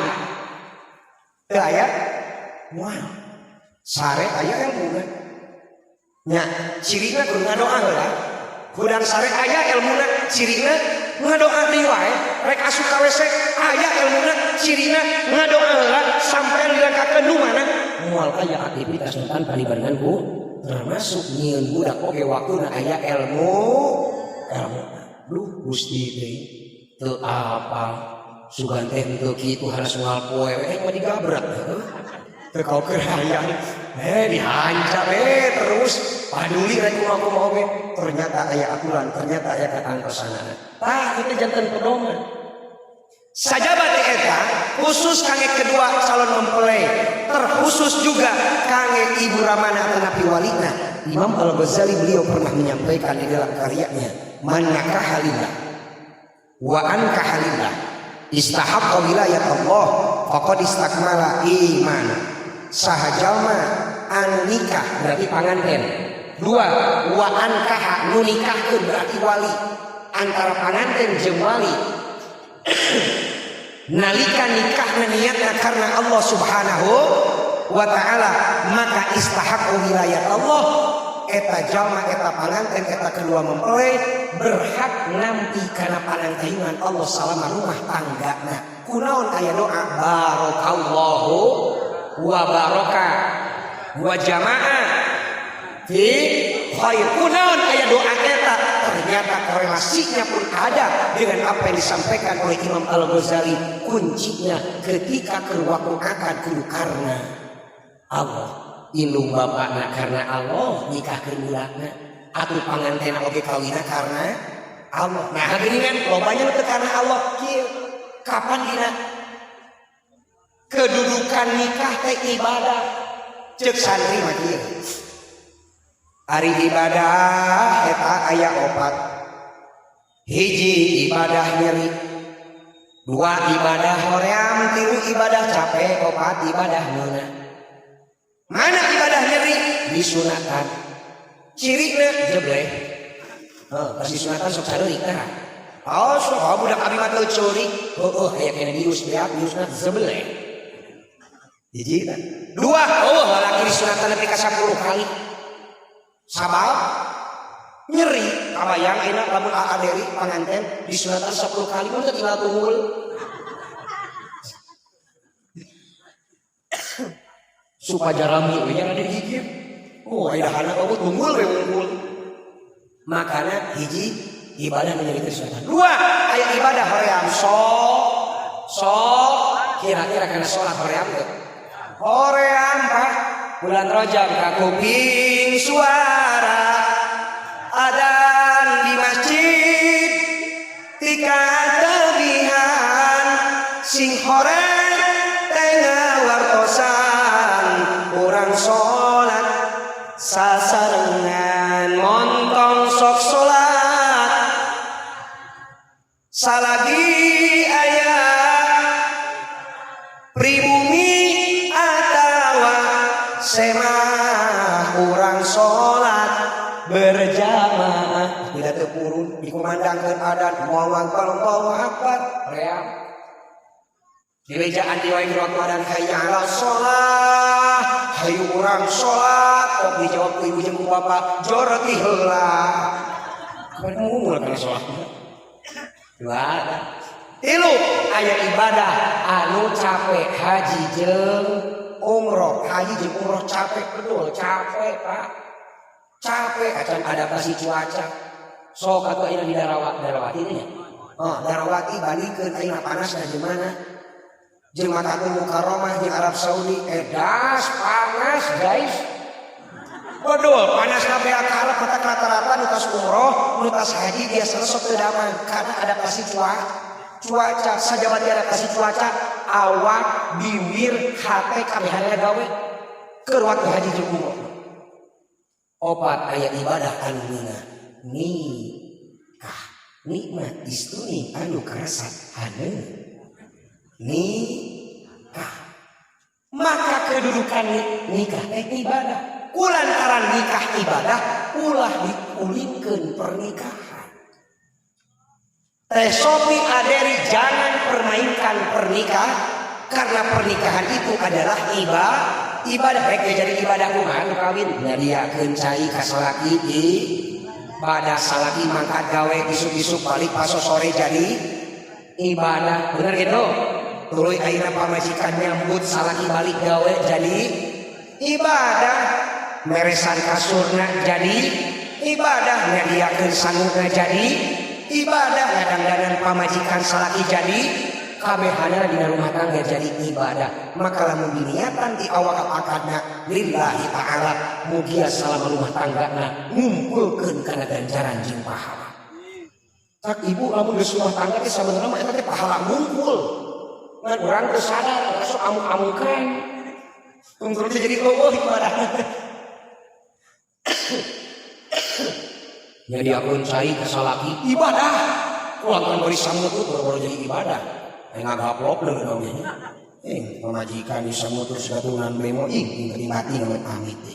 Teu aya? Moal. Sare aya ilmuna. Nya, cirina kudu ngadoa heula. Hudang sare aya ilmuna, cirina ngadoa deui wae. Rek asup ka WC aya ilmuna, cirina ngadoa heula sampai dilengkakeun nu mana? Moal aya aktivitas nu tanpa dibarengan ku termasuk nyieun budak oge waktuna aya ilmu. Ilmu. Duh Gusti deui teu apal. Sugan teh henteu kitu hanas moal poe we mah digabrak heuh. Teu kaukeun hayang. Dihancap terus paduli rek kumaha-kumaha oge. Ternyata aya aturan, ternyata aya katangtosanana. Tah itu janten pedoman. Sajaba teh eta khusus kangge kedua calon mempelai, terkhusus juga kangge ibu ramana atau napi walina. Imam Al-Ghazali beliau pernah menyampaikan di dalam karyanya, man nakaha lillah wa ankaha lillah istahaqqa wilayat Allah faqad istakmala iman. Saha jalma anu nikah berarti panganten. Dua, wa ankaha nu nikahkeun berarti wali. Antara panganten jeung wali. Nalika nikahna niatna karena Allah Subhanahu wa taala, maka istahaqqu wilayat Allah. Eta jalma eta panganten eta kedua mempelai berhak nampi kana panangtayungan Allah salama rumah tanggana. Kunaon aya doa barakallahu wa baraka wa jama'a fi khair. Kunaon aya doa eta? Ternyata korelasinya pun ada dengan apa yang disampaikan oleh Imam Al-Ghazali. Kuncinya ketika keur waktu akad kudu karena Allah. Indung bapakna karena Allah nikahkeun budakna, atuh pangantena oge kawina karena Allah. Nah geuningan lobanya teu karena Allah kieu. Kapan dina kedudukan nikah teh ibadah? Ceuk santri mah kieu. Ari ibadah eta aya 4. Hiji ibadah nyeri, 2 ibadah hoream, 3 ibadah capek, 4 ibadah meunah. Mana ibadah nyeri? Disunatan. Cirina jebleh. Heuh, pas disunatan sok careurik tah. Oh, sok oh, budak abi mah teu ceurik. Heueuh, aya keneh bius beak biusna jebleh. Hiji tah. 2, oh lalaki disunatan nepi ka 10 kali. Sabab nyeri, kabayang ayeuna lamun Aa Deri panganten disunatan 10 kali mun teu tinggal tunggul. Supaya rame we nya digigit. Oh, aya dahana eueuh tunggul we unggul. Makana hiji ibadah nu nyeri teh disunatan. 2, aya ibadah hoream so kira-kira kana salat hoream teu? Hoream Pak. Bulan Rajab ka kuping suara ada Hore teh ngawartosan urang salat sasarengan. Montong sok salat salagi aya pribumi atawa semah, urang salat berjamaah. Tidak teu purun dikumandangkeun adan, Allahu akbar, Allahu akbar, ream dibejaan di wae waktu adan, hayya 'ala shalah, hayu urang salat. Kok dijawab ku ibu jeung ku bapak, joroti heula. Kapan ngumul kana salat? Dua, tilu, aya ibadah anu capek, haji jeung umroh. Haji jeung umroh capek, betul capek, Pak, capek. Acan adaptasi cuaca, sok atuh ayeuna di Darawati nya. Oh, Darawati balikeun ayeuna panasna jeung mana, jeung Makatul Mukarramah jeung Arab Saudi edas panas, guys. Betul, panas beak karep. Mata rata-rata nu tas umroh, nu tas haji biasanya sok teu damang karena adaptasi cuaca. Sajabati adaptasi cuaca, awak, bibir, hate kabehanna gawe keur waktu haji jeung umroh. Opat, aya ibadah anu meunah, nikah. Nikmat istuni anu karasa haneut, nikah. Maka kedudukan nikah teh ibadah. Kulantaran nikah ibadah, ulah diulinkeun pernikahan. Teh Sopi, Aderi, jangan permainkan pernikahan karena pernikahan itu adalah ibadah. Baik jadi ibadah kumaha nu kawin? Nyadiakeun cai ka salaki, ibadah. Salaki mangkat gawe isuk-isuk balik paso sore jadi ibadah, bener gitu? Tuluy ayeuna pamajikan nyambut salaki balik gawe jadi ibadah, meresan kasurna jadi ibadah, nyadiakeun sanguna jadi ibadah, ngadangdanan pamajikan salaki jadi kabehanana dina rumah tangga jadi ibadah. Maka lamun diniatan di awal akadna lillahi ta'ala, mugia selama rumah tanggana ngumpulkeun kana ganjaran jeung pahala. Tak ibu, lamun geus rumah tangga teh sabenerna mah eta teh pahala ngumpul, ngan urang teu sadar, sok amuk-amukan. Tunggu teh jadi eueuh ibadah. Jadi akun cai ka salaki ibadah, ulang bari samutut baru jadi ibadah. Aing ngagaplok deui oge. Eh, pamajikan disamutus gatunan bemo ing mati ngamet amit teh.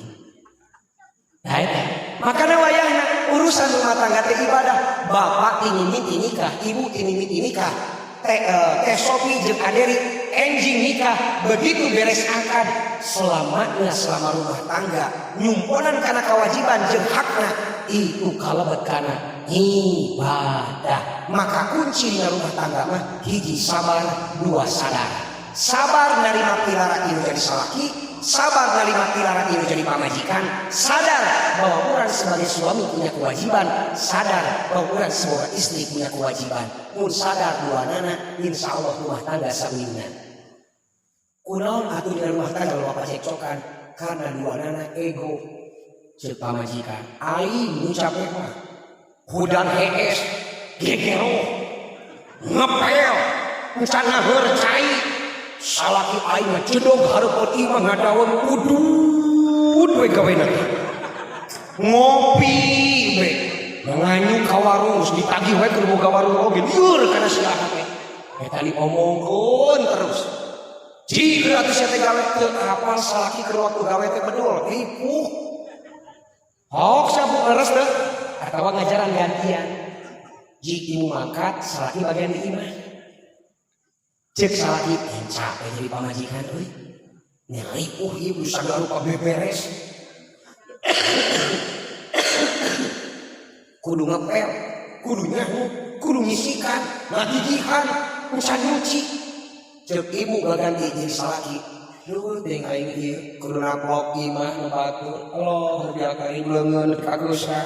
Nah, eta. Makanya wayahna urusan rumah tangga teh ibadah. Bapak ti nikah, ibu ti nikah. Teh Sopi jeung Aderi enjing nikah, begitu beres akad, selamanya selama rumah tangga nyumponan karena kewajiban jeung hakna itu kalebet kana ibadah. Maka kunci dina rumah tangga mah hiji sabar, dua sadar. Sabar nerima pilara ieu jadi salaki, sabar nerima pilara ieu jadi pamajikan, sadar bahwa orang sebagai suami punya kewajiban, sadar bahwa orang sebagai istri punya kewajiban. Mun sadar dua nana, insya Allah rumah tangga sauyuna. Kunaon atuh dina rumah tangga loba pacekcokan? Karena dua nana ego. Ceuk pamajikan, aing nu capek mah hudan hees, gegero, ngepel, encan ngaheur cai. Salaki aing mah cedog hareupeun imah ngadaweung udud we gawena, ngopi we, nganyu ka warung, geus ditagih we keur boga warung oge lieur kana sia teh. Eta diomongkeun terus. Jika atuh sia teh gawe teu apal salaki keur waktu gawe teh bedul ripuh. Hok sabu leres teu atawa ngajaran gantian. Jik ibu mangkat, salaki bagian di imah. Cek salaki, capek jadi pamajikan euy. Ripuh ieu sagala rupa beberes. Kudu ngepel, kudu nyahu, kudu nyisikan, ngagigihan, encan nyuci. Cek ibu gaganti jadi salaki. Duh, ting aing ieu kudu naplok imah nu batur. Allah biak aing leungeun kagusa.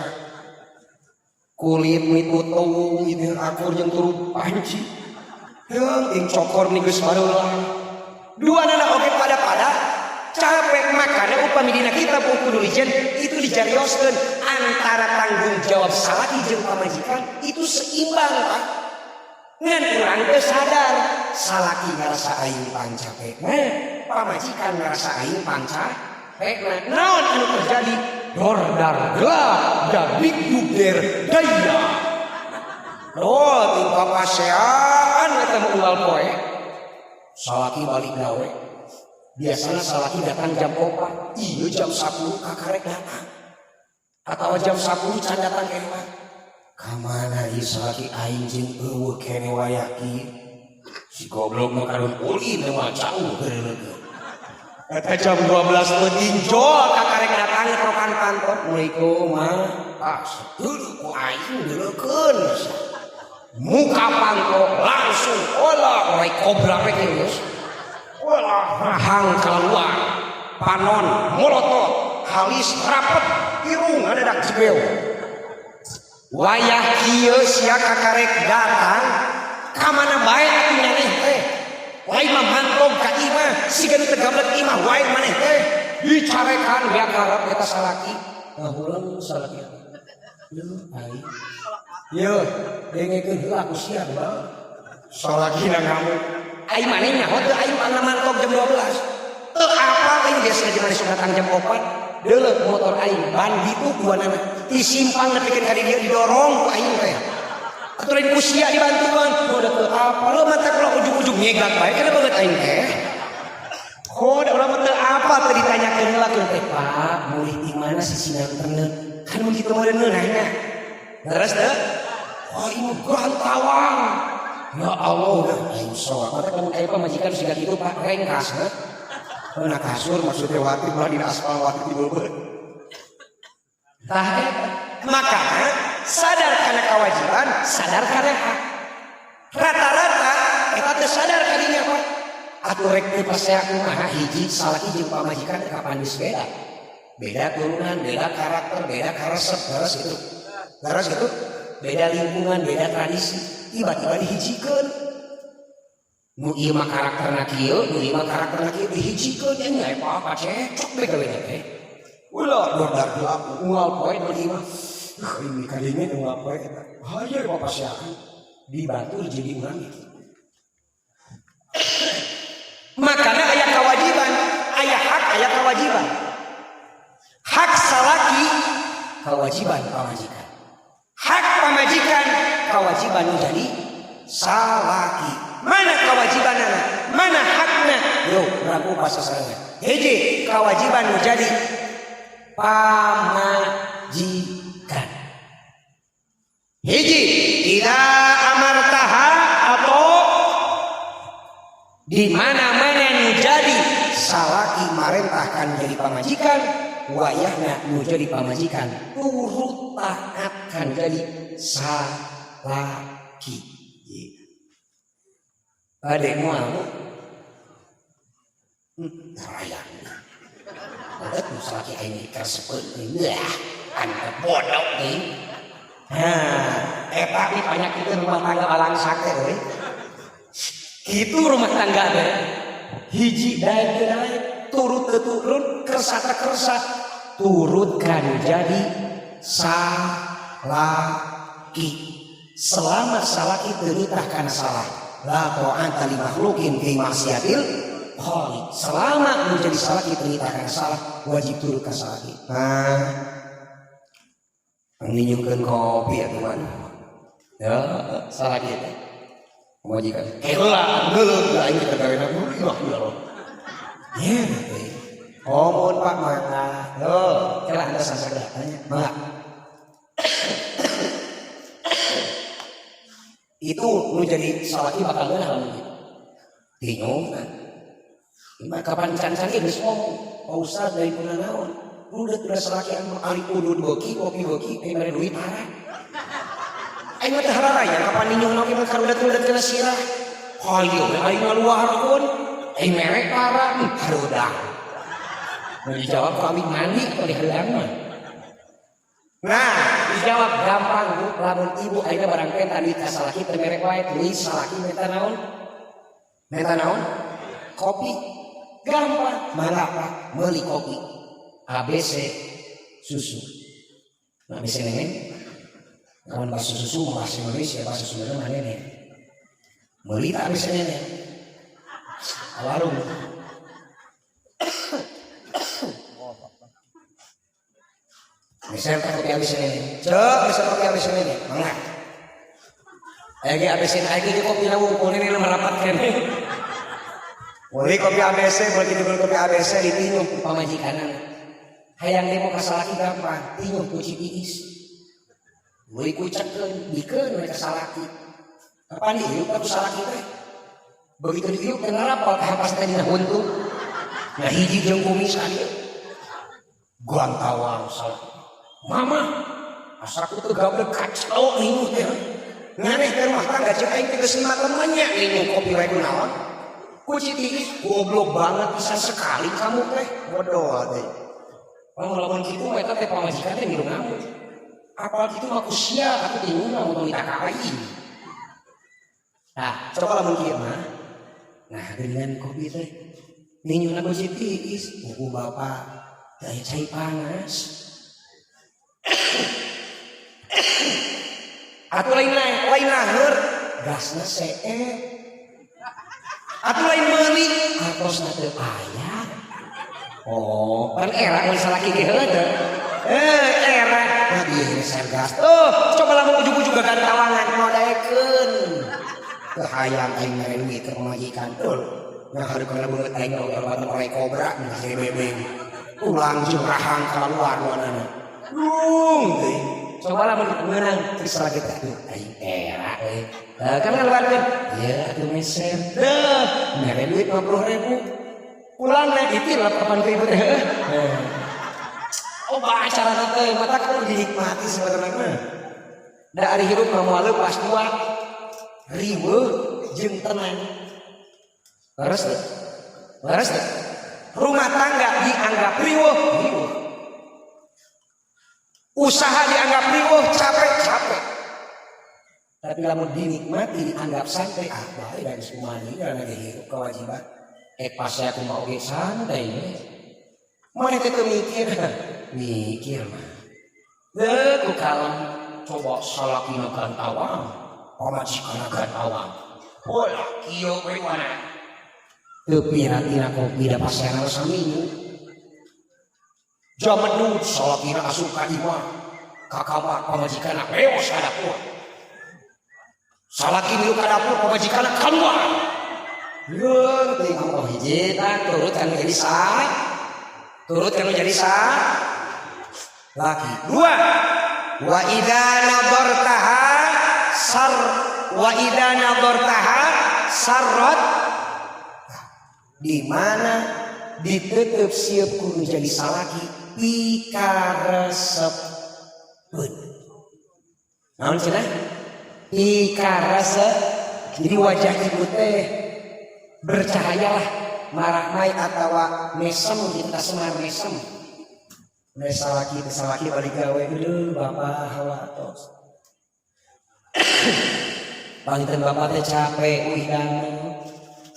Kulit mitutung ieu akur jeung turu panci. Heung ing cokor ni geus bareulah. Dua nana oge pada-pada capek. Makanya upami dina kitab Uqudul Lijan itu dijarioskeun antara tanggung jawab salaki jeung pamajikan itu seimbang, Pak. Ngan urang teu sadar salaki ngarasa aing pangcapekna, pamajikan ngarasa aing pangcapekna. Naon anu terjadi? Dordar gelap dabik duger daya. Oh, tingkah pasean eta mah unggal poe. Salaki balik gawe. Biasanya salaki datang jam 4, iya jam 10 kakarek datang. Atau jam 10 can datang ke imah. Kamana ieu salaki aing jeung euweuh kene wayah kieu. Si goblok mah kadon ulin mah jauh geureukeun. Eta jam 12 peuting jol kakarek datang kerokan kantor. Assalamualaikum mah. Ah, seteuleuh ku aing deuleukeun. Muka panto langsung olah oleh kobra we geus. Olah rahang keluar. Panon molotot, halis rapet, irung adadak jebeu. Wayah kieu sia kakarek datang ka mana bae atuh maneh teh. Lain mah mantog ka imah, siga nu teu gablek imah wae maneh teh. Dicarekan beak karep eta salaki. Ngahuleng salaki. Leuh aing. Yeuh, dengekeun heula ku sia bang. Salakina ngamuk. Aing maneh nyaho teu aing pangna mantog jam 12. Teu apal aing biasa jeung maneh sok datang jam 4. Deuleu motor aing ban ditu duanana. Disimpang nepikeun ka dieu didorong ku aing teh. Atuh lain ku sia dibantuan. Udah teu apal lo matak lo ujug-ujug nyegat bae kana banget aing teh. Oh, da urang mah teu apal teu ditanyakeun heula keun teh, Pak, mulih di mana si sinanten? Kan mun kitu mah ngeunahnya. Leres teu? Oh, ini gantawang. Ya Allah, udah aing soak. Mata lamun aya pamajikan siga kitu Pak, rengkas heuh. Na kasur maksudnya wati malah dina aspal wati di beubeut. Tah eta. Maka sadar karena kewajiban, sadar karena hak. Rata-rata eta teu sadar kadinya Pak. Atuh rek teu pasea kumaha hiji salaki jeung pamajikan teh kapan geus beda. Beda turunan, beda karakter, beda karesep, leres gitu. Leres gitu. Beda lingkungan, beda tradisi. Tiba-tiba dihijikeun. Nu ieu mah karakterna kieu, nu ieu mah karakterna kieu dihijikeun nya nya apa-apa cekcok bae gawena teh. Ulah dordar gelap unggal poe di imah. Ini kadinya unggal poe eta. Hayo papaseaan dibatur jadi urang gitu. Makanya aya kewajiban, aya hak, aya kewajiban. Hak salaki, kewajiban pamajikan. Hak pamajikan, kewajiban menjadi salaki. Mana kewajibanana? Mana hakna? Yo, ragu bahasa sareng. Hiji, kewajiban menjadi pamajikan. Hiji, idza amartaha atau di mana-mana nu jadi salaki marentahkan jadi pamajikan, wayahna nu jadi pamajikan turut taatkan jadi salaki. Adek moal rayang. Banget nu salaki aing karesepeun euy. Anu bodoh teuing. Nah, eta banyak itu rumah tangga balangsak teh euy. Kitu rumah tangga teh. Hiji daek teu daek, turut teu turut, kersa teu kersa, turutkan jadi salaki. Selama salaki teu nitah kana salah, la ta'ata li makhlukin fi maksiatil khaliq. Selama menjadi salaki teu nitah kana salah, wajib turut ka salaki. Nah, ninjungkeun kopi atuh mah. Ya, salaki teh. Pamajikan. Heula, geuleuh aing kita gawe na ya Allah. Ya, oh, mohon Pak mangga. Yo, kela anda sasagera tanya. Mangga. Itu nu jadi salaki bakal ngeunah lamun kitu. Bingung. Ima kapan can-can ge geus ngomong. Pak Ustaz dari kuna naon? Udah udah salaki anu ari udud beuki, kopi beuki, aing mere duit parah. Aing mah teu hararaya kapan ninyohna oge mah karudet-rudet kana sirah. Hayo we aing ngaluarkeun, aing mere parah, hareudang. Mau dijawab ku abi mandi atau dihareudang mah. Nah, dijawab gampang Bu, lamun ibu ayeuna barang penta duit ka salaki teu mere wae, duit salaki menta naon? Menta naon? Kopi. Gampang, mangga Pak, meuli kopi. ABC susu. Nah, ABC neneng. Kawan bahasa susu bahasa Indonesia, bahasa Sunda mah neneng. Meuli teh ABC nene. Warung. Meser teh kopi ABC nene. Cek meser kopi ABC nene. Mangga. Aya ge ABC aya ge kopi na wungkul nene merapat keneh. Meuli kopi ABC, meuli kitu meuli kopi ABC ditinyuh ku pamajikanana. Hayang demo ka salaki gampang, tinyuh ku Citiis. Meuli kucekeun, bikeun we ka salaki. Kapan diiup ka ku salaki teh? Begitu diiup teh ngarapal ka hampas teh dina huntu. Nah hiji jeung kumis ka dieu. Gantawang salaki. Mama, asa ku teu gablek kacau ninyuh teh. Nganeh teh rumah tangga ceuk aing teh geus 5 lemanya ninyuh kopi wae kunaon. Ku Citiis goblok banget bisa sekali kamu teh modal teh. Lamun kitu mah eta teh pamajikan teh milu ngamuk. Apal kitu mah ku sia atuh tinyuhna mun tong ditaka aing. Nah, coba lamun kieu mah. Nah, geuningan kopi teh ninyuhna ku Citiis, buku bapak teu aya cai panas. Atuh lain lain naheur, gasna seep. Atuh lain meuli, artosna teu aya. Oh, pan era mun salaki ge heueuh teu. Era. Nah, ieu meser gas. Tuh, coba lamun ujug-ujug gagantawangan modaekeun. Teu hayang aing mere duit ka pamajikan. Tuh, nah hareupeun beungeut aing obat orai kobra geus bebeng. Tulang jeung rahang kaluar warnana. Lung teuing. Coba lamun meunang geus salaki teh aduh aing era euy. Kan ngaluarkeun. Ieu atuh meser. Deuh, mere duit 50.000. Pulang na itil 80.000 teh. Oh, acara teh mata kudu dinikmati sebenarnya mah. Da ari hirup mah moal leupas dua. Riweuh jeung tenang. Leres teu? Leres teu? Rumah tangga dianggap riweuh, riweuh. Usaha dianggap riweuh, capek, capek. Tapi lamun dinikmati dianggap santai, ah bae da geus kumaha deui da lagi hirup kewajiban. Pas saya kumaha oge santai we. Maneh teh teu mikir, mikir mah. Deuh ku kalem coba salakina gantawang, pamajikanna gantawang. Bola kieu we mana. Teu pira-pira kopi da pasena saminggu. Jamedud salakina asup ka imah, ka kamar pamajikanna beos ka dapur. Salaki milu ka dapur pamajikanna kaluar. Yeung teuing oh hiji tah turut kan jadi sah. Turut kan jadi sah. Laki. Dua. Wa idza nadartaha sar wa idza nadartaha sarrat. Di mana ditutup siap kudu jadi salaki pikaresepeun. Naon cenah? Pikaresep. Jadi wajah ibu teh bercahayalah marahmai atawa mesem kita semar mesem. Salaki salaki balik gawe aduh bapak hawa tos. Panginten bapak teh capek uih damel.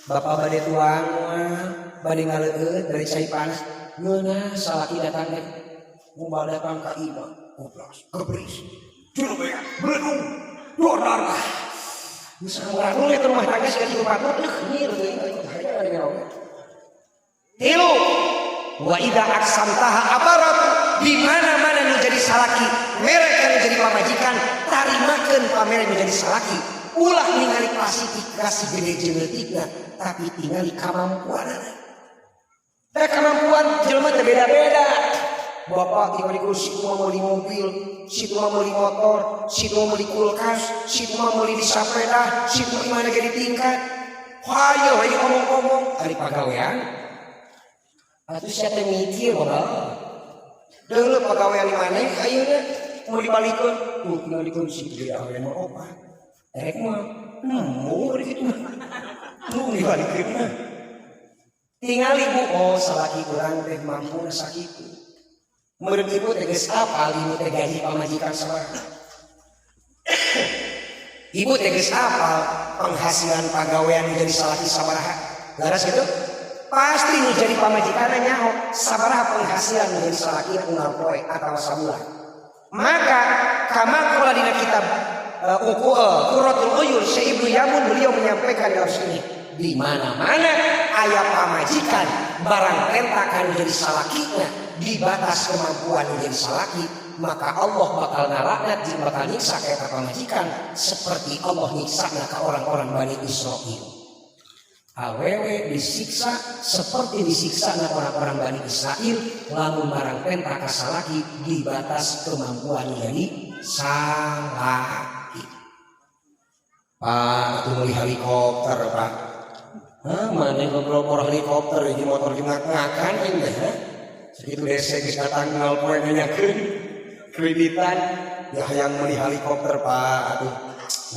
Bapak bade tuang moal, bade ngaleueut bade cai panas. Ngeunah salaki datang teh. Moal datang ka imah, goblas, gebris. Jurbean, beledung, dordar. Geus sampuratul eta rumah tangga siga kitu patut leuh nyir teuing aing hayang ade ngeroge. Tilu, wa idza aksamtaha abarat, di mana-mana nu jadi salaki, mereka nu jadi pamajikan, tarimakeun pamere nu jadi salaki. Ulah ningali klasifikasi gede jeung leutikna, tapi tingali kamampuanana. Da kamampuan jelema teh beda-beda. Bapak tinggal di kursi mah meuli mobil, situ mah meuli motor, situ mah meuli kulkas, situ mah meuli di sapeda, situ mah mana ge ditingkat. Hayo lagi ngomong-ngomong ari pagawean. Atuh sia teh mikir bapak. Deuleu pagawean di maneh ayeuna mau dibalikeun, tuh tinggal di kursi gede gawean mah opat. Erek mah embung di kitu mah. Embung dibalikeun mah. Tingali bu, oh salaki urang teh mampu sakitu. Meureun ibu teh geus apal ibu teh gaji pamajikan sabaraha. Ibu teh geus apal penghasilan pagawean jadi salaki sabaraha. Leres gitu? Pasti nu jadi pamajikanna nyaho sabaraha penghasilan nu jadi salaki unggal poe atawa sabulan. Maka kama qala dina kitab Qurratul Uyun Syekh Ibnu Yamun beliau menyampaikan dalam sini, di mana-mana aya pamajikan barang tentakan jadi salakina di batas kemampuan menjadi salaki, maka Allah bakal ngalaknat jeung bakal nyiksa ka eta pamajikan seperti Allah nyiksa ka orang-orang Bani Israel. Awewe disiksa seperti disiksa orang-orang Bani Israel lamun barang tenta ka salaki di batas kemampuan jadi salaki. Pak, atuh meuli helikopter, Pak. Hah, mana ngobrol helikopter di motor ngak-ngakan aing teh, ha? Segitu dese geus datang ngal poe nanyakeun kreditan ya hayang meuli helikopter, Pak. Aduh,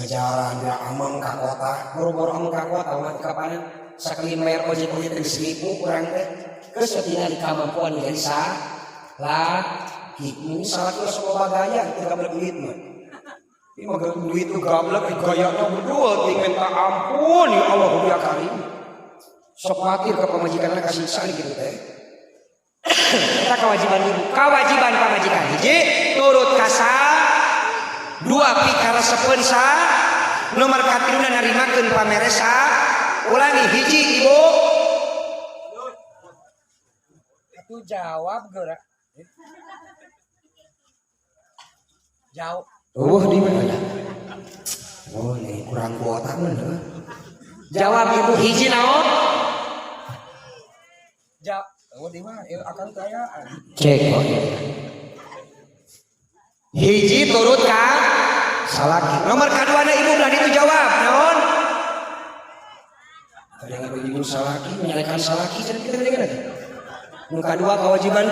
ngajaran dia amang ka kota, boro-boro amang ka kota mah kapanan sakali bayar ojek ojek teh geus nipu urang teh. Geus tinggal di kemampuan jadi salaki. Ini salaki sok loba gaya teu gablek duit mah. Ini mah duit tuh gablek gayana berdua ting minta ampun ya Allah ya Karim. Sok khawatir ke pamajikanna kasiksa gitu teh. Eta kewajiban ibu, kewajiban pamajikan hiji turut kasa, dua pikaresepeun sa, nomor katiluna narimakeun pameresa. Ulangi hiji ibu. Itu jawab geura. Jawab. Oh, di mana? Oh, nih kurang kuota mah. Jawab ibu hiji naon? Jawab. Oh, di mana? Akan kayaan. Cek. Oh, iya. Hiji turut ka salaki. Nomor kaduana ibu belah itu jawab naon? Kadang ibu salaki menyalekan salaki jadi kita dengar lagi. Nu kadua kewajiban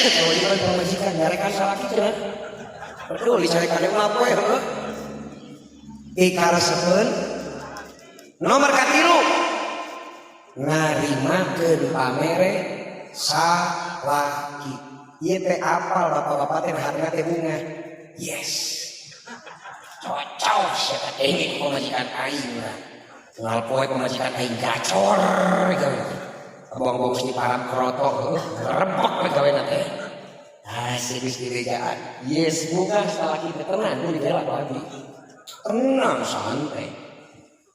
kewajiban pamajikan nyarekan salaki cenah. Betul dicarekan mah poe heuh. Ikaresepeun. Nomor katilu ngarimakeun pamere salaki. Ieu teh apal bapak-bapak teh harga teh bunga. Yes. Cocok sia teh ini pamajikan aing lah. Ngal poe pamajikan aing gacor gawe. Abang-abang di param kroto rebek we gawena teh. Ah, geus direjaan. Yes, bunga salaki teh tenang nu dibela ku abdi. Tenang santai.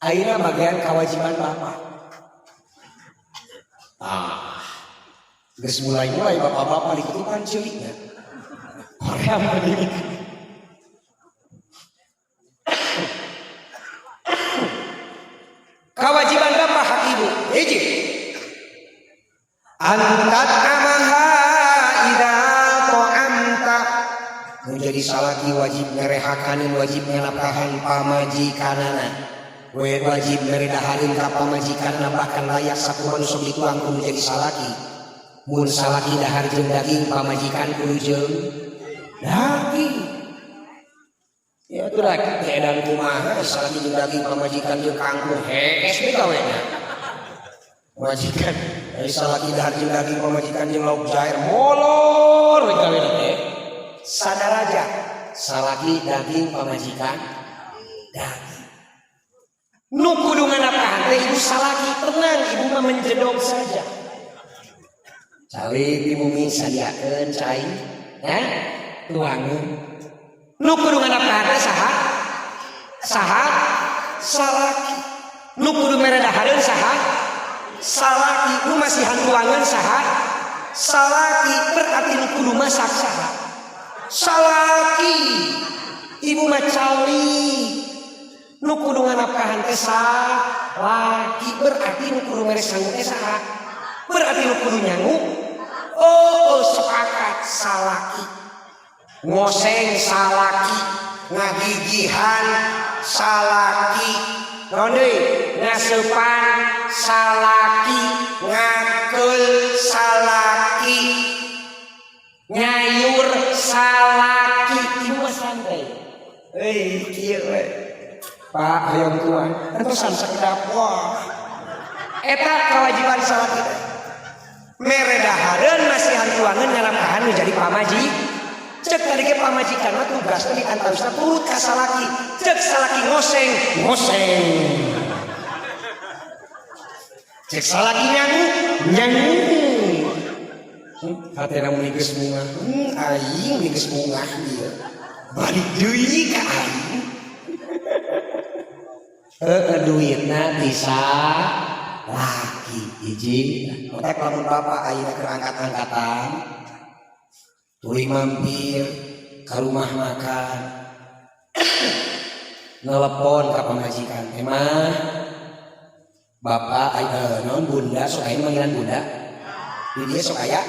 Ayeuna bagian kewajiban bapak. Ah, geus mulai-mulai bapak-bapak dikutupan ceulikna. Hoream berdiri. Kewajiban bapak hak ibu hiji. Antat amaha idza ta'amta. Menjadi salaki wajib ngerehakanin, wajib ngenapkahan pamajikanana. Wajib meredaharin ka pamajikanana, bahkan layak sakumaha sok dituang ku menjadi salaki. Mun salaki dahar jeung daging pamajikan kudu jeung daging. Ya atuh laki teh edan kumaha salaki jeung daging pamajikan jeung kangkung hees we gawena. Pamajikan ari salaki dahar jeung daging pamajikan jeung lauk jair molor we gawena teh. Sadaraja salaki daging pamajikan daging. Nu kudu nganapkahan teh ibu salaki, tenang ibu mah menjedog saja. Calik di bumi sadiakeun cai, ya, tuangeun. Nu kudu nganapkahan teh saha? Saha? Salaki. Nu kudu meredahareun saha? Salaki. Nu masihan tuangeun saha? Salaki. Berarti nu kudu masak saha? Salaki. Ibu mah calik. Nu kudu nganapkahan teh salaki, berarti nu kudu mere sangu teh saha? Berarti nu kudu nyangu. Oh, sepakat salaki. Ngoseng salaki, ngagigihan salaki, naon deui? Ngaseupan salaki, ngakeul salaki, nyayur salaki. Ibu mah santai. Euy, kieu we. Pak hayang tuan, entosan sakedap wah. Eta kewajiban salaki teh. Mere dahareun masihan tuangeun nganapkahan nu jadi pamaji. Cek tadi ke pamajikan mah tugasna di antawisna turut ka salaki. Cek salaki ngoseng, ngoseng. Cek salaki nyangu, nyangu. Hatena mun geus bunga, aing geus bunga ieu. Balik deui ka aing. Heeh, duitna bisa laki hiji. Otak lamun bapak ayeuna keur angkat-angkatan tuluy mampir ka rumah makan, nelepon ka pamajikan, "Emang bapak non bunda sok aya manggilan bunda di dia sok aya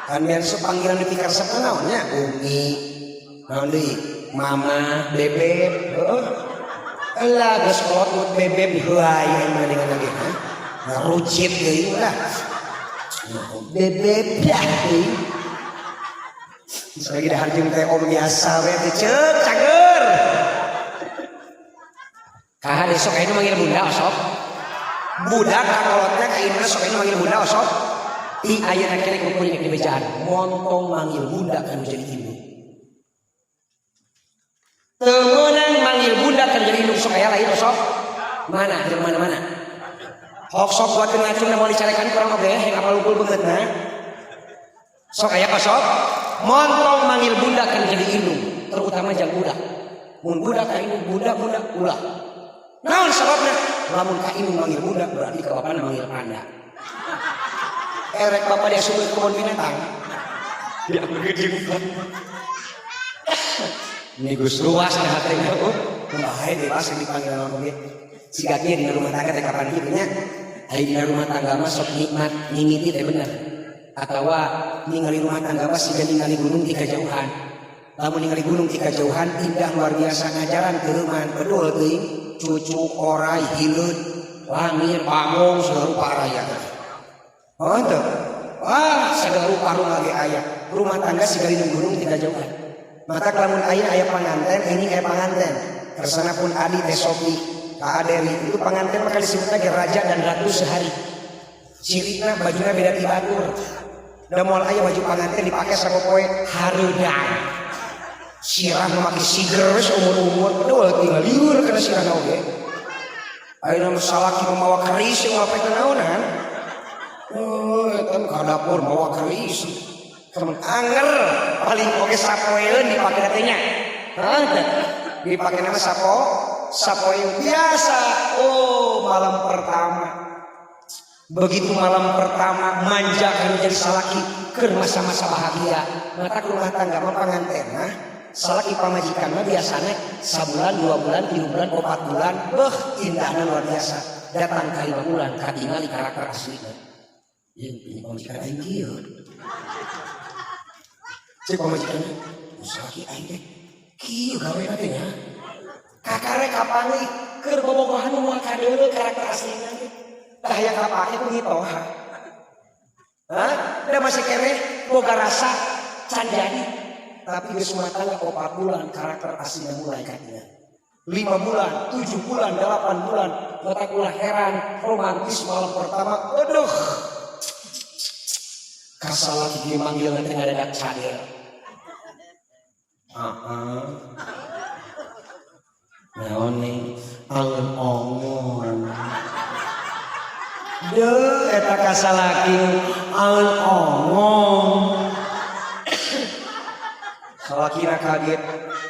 kan?" Biar sok panggilan di pikir resep naonnya, umi, naon deui, mama, bebeb. Heeh lah, geus kolot mut bebeb heuay mah dengan lagi ngarucit deui lah, bebeb dah deui. Lagi dahar jeung teh om biasa we teh, ceuk cager. Kaha sok aya manggil bunda osok? Budak kakolotna ka induna sok aya manggil bunda osok? Ti ayeuna keneh kuring di bejaan, montong manggil bunda kan jadi indung. Teu meunang manggil bunda kan jadi indung. Sok aya lain osok? Mana jeung mana-mana? Hok sok buat ngacung mau dicarekan kurang oge yang apal ukul beungeutna. Sok aya osok? Montong manggil bunda kan jadi indung, terutama jang budak. Mun budak ka indung bunda bunda ulah. Naon sababna? Lamun ka indung manggil bunda berarti ka bapana manggil panda. Erek bapak dia ke kebun binatang. Dia gede. Ini Gus luas nah hati. Oh, bahaya bebas yang dipanggil naon oge. Siga kieu dina rumah tangga teh kapan kitu nya? Ari dina rumah tangga mah sok nikmat mimiti teh bener. Atawa ningali rumah tangga mah siga ningali gunung ti kajauhan. Lamun ningali gunung ti kajauhan indah luar biasa, ngajaran teureman bedul teuing, cucuk orai hileud langir bagong segala rupa araya. Oh henteu. Wah, segala rupa rumah ge aya. Rumah tangga siga dina gunung ti kajauhan. Maka lamun aya aya panganten, ini aya panganten. Kersana pun adi teh Sopi, Kak Aderi itu panganten maka disebut lagi raja dan ratu sehari. Cirina bajunya beda ti batur. Da moal aya baju panganten dipake sapopoe hareudang. Sirah memakai siger umur-umur, bedul tinggal liur kana sirah oge. Ayeuna mah salaki membawa keris yang ngapain naonan? Oh, eta ka dapur bawa keris. Temen anger paling oge sapoeun dipake teh nya. Hah teh? Dipake nama sapo sapoeun biasa. Oh, malam pertama. Begitu malam pertama manja kan jadi salaki keur masa-masa bahagia. Mata rumah tangga mah panganten mah salaki pamajikan mah biasanya sabulan, 2 bulan, 3 bulan, 4 bulan, beh indahnya luar biasa. Datang ke 5 bulan, katingali karakter aslinya. Yang ini pamajikan aing kieu. Cek pamajikan, salaki aing teh kieu gawe teh nya. Kakare kapanggih keur bobogohan moal kadeuleu karakter aslinya teh. Tah hayang kapake ku ngitoha. Hah? Da masih keneh boga rasa can jadi. Tapi geus rumah tangga 4 bulan karakter aslinya mulai katingali. 5 bulan, 7 bulan, 8 bulan, matak ulah heran romantis malam pertama, aduh. Kasalaki ge manggil nanti ngadadak cader. Heeh. Naon nih? Angon-ongon. Deuh eta kasalaki angon-ongon. Salakina kaget,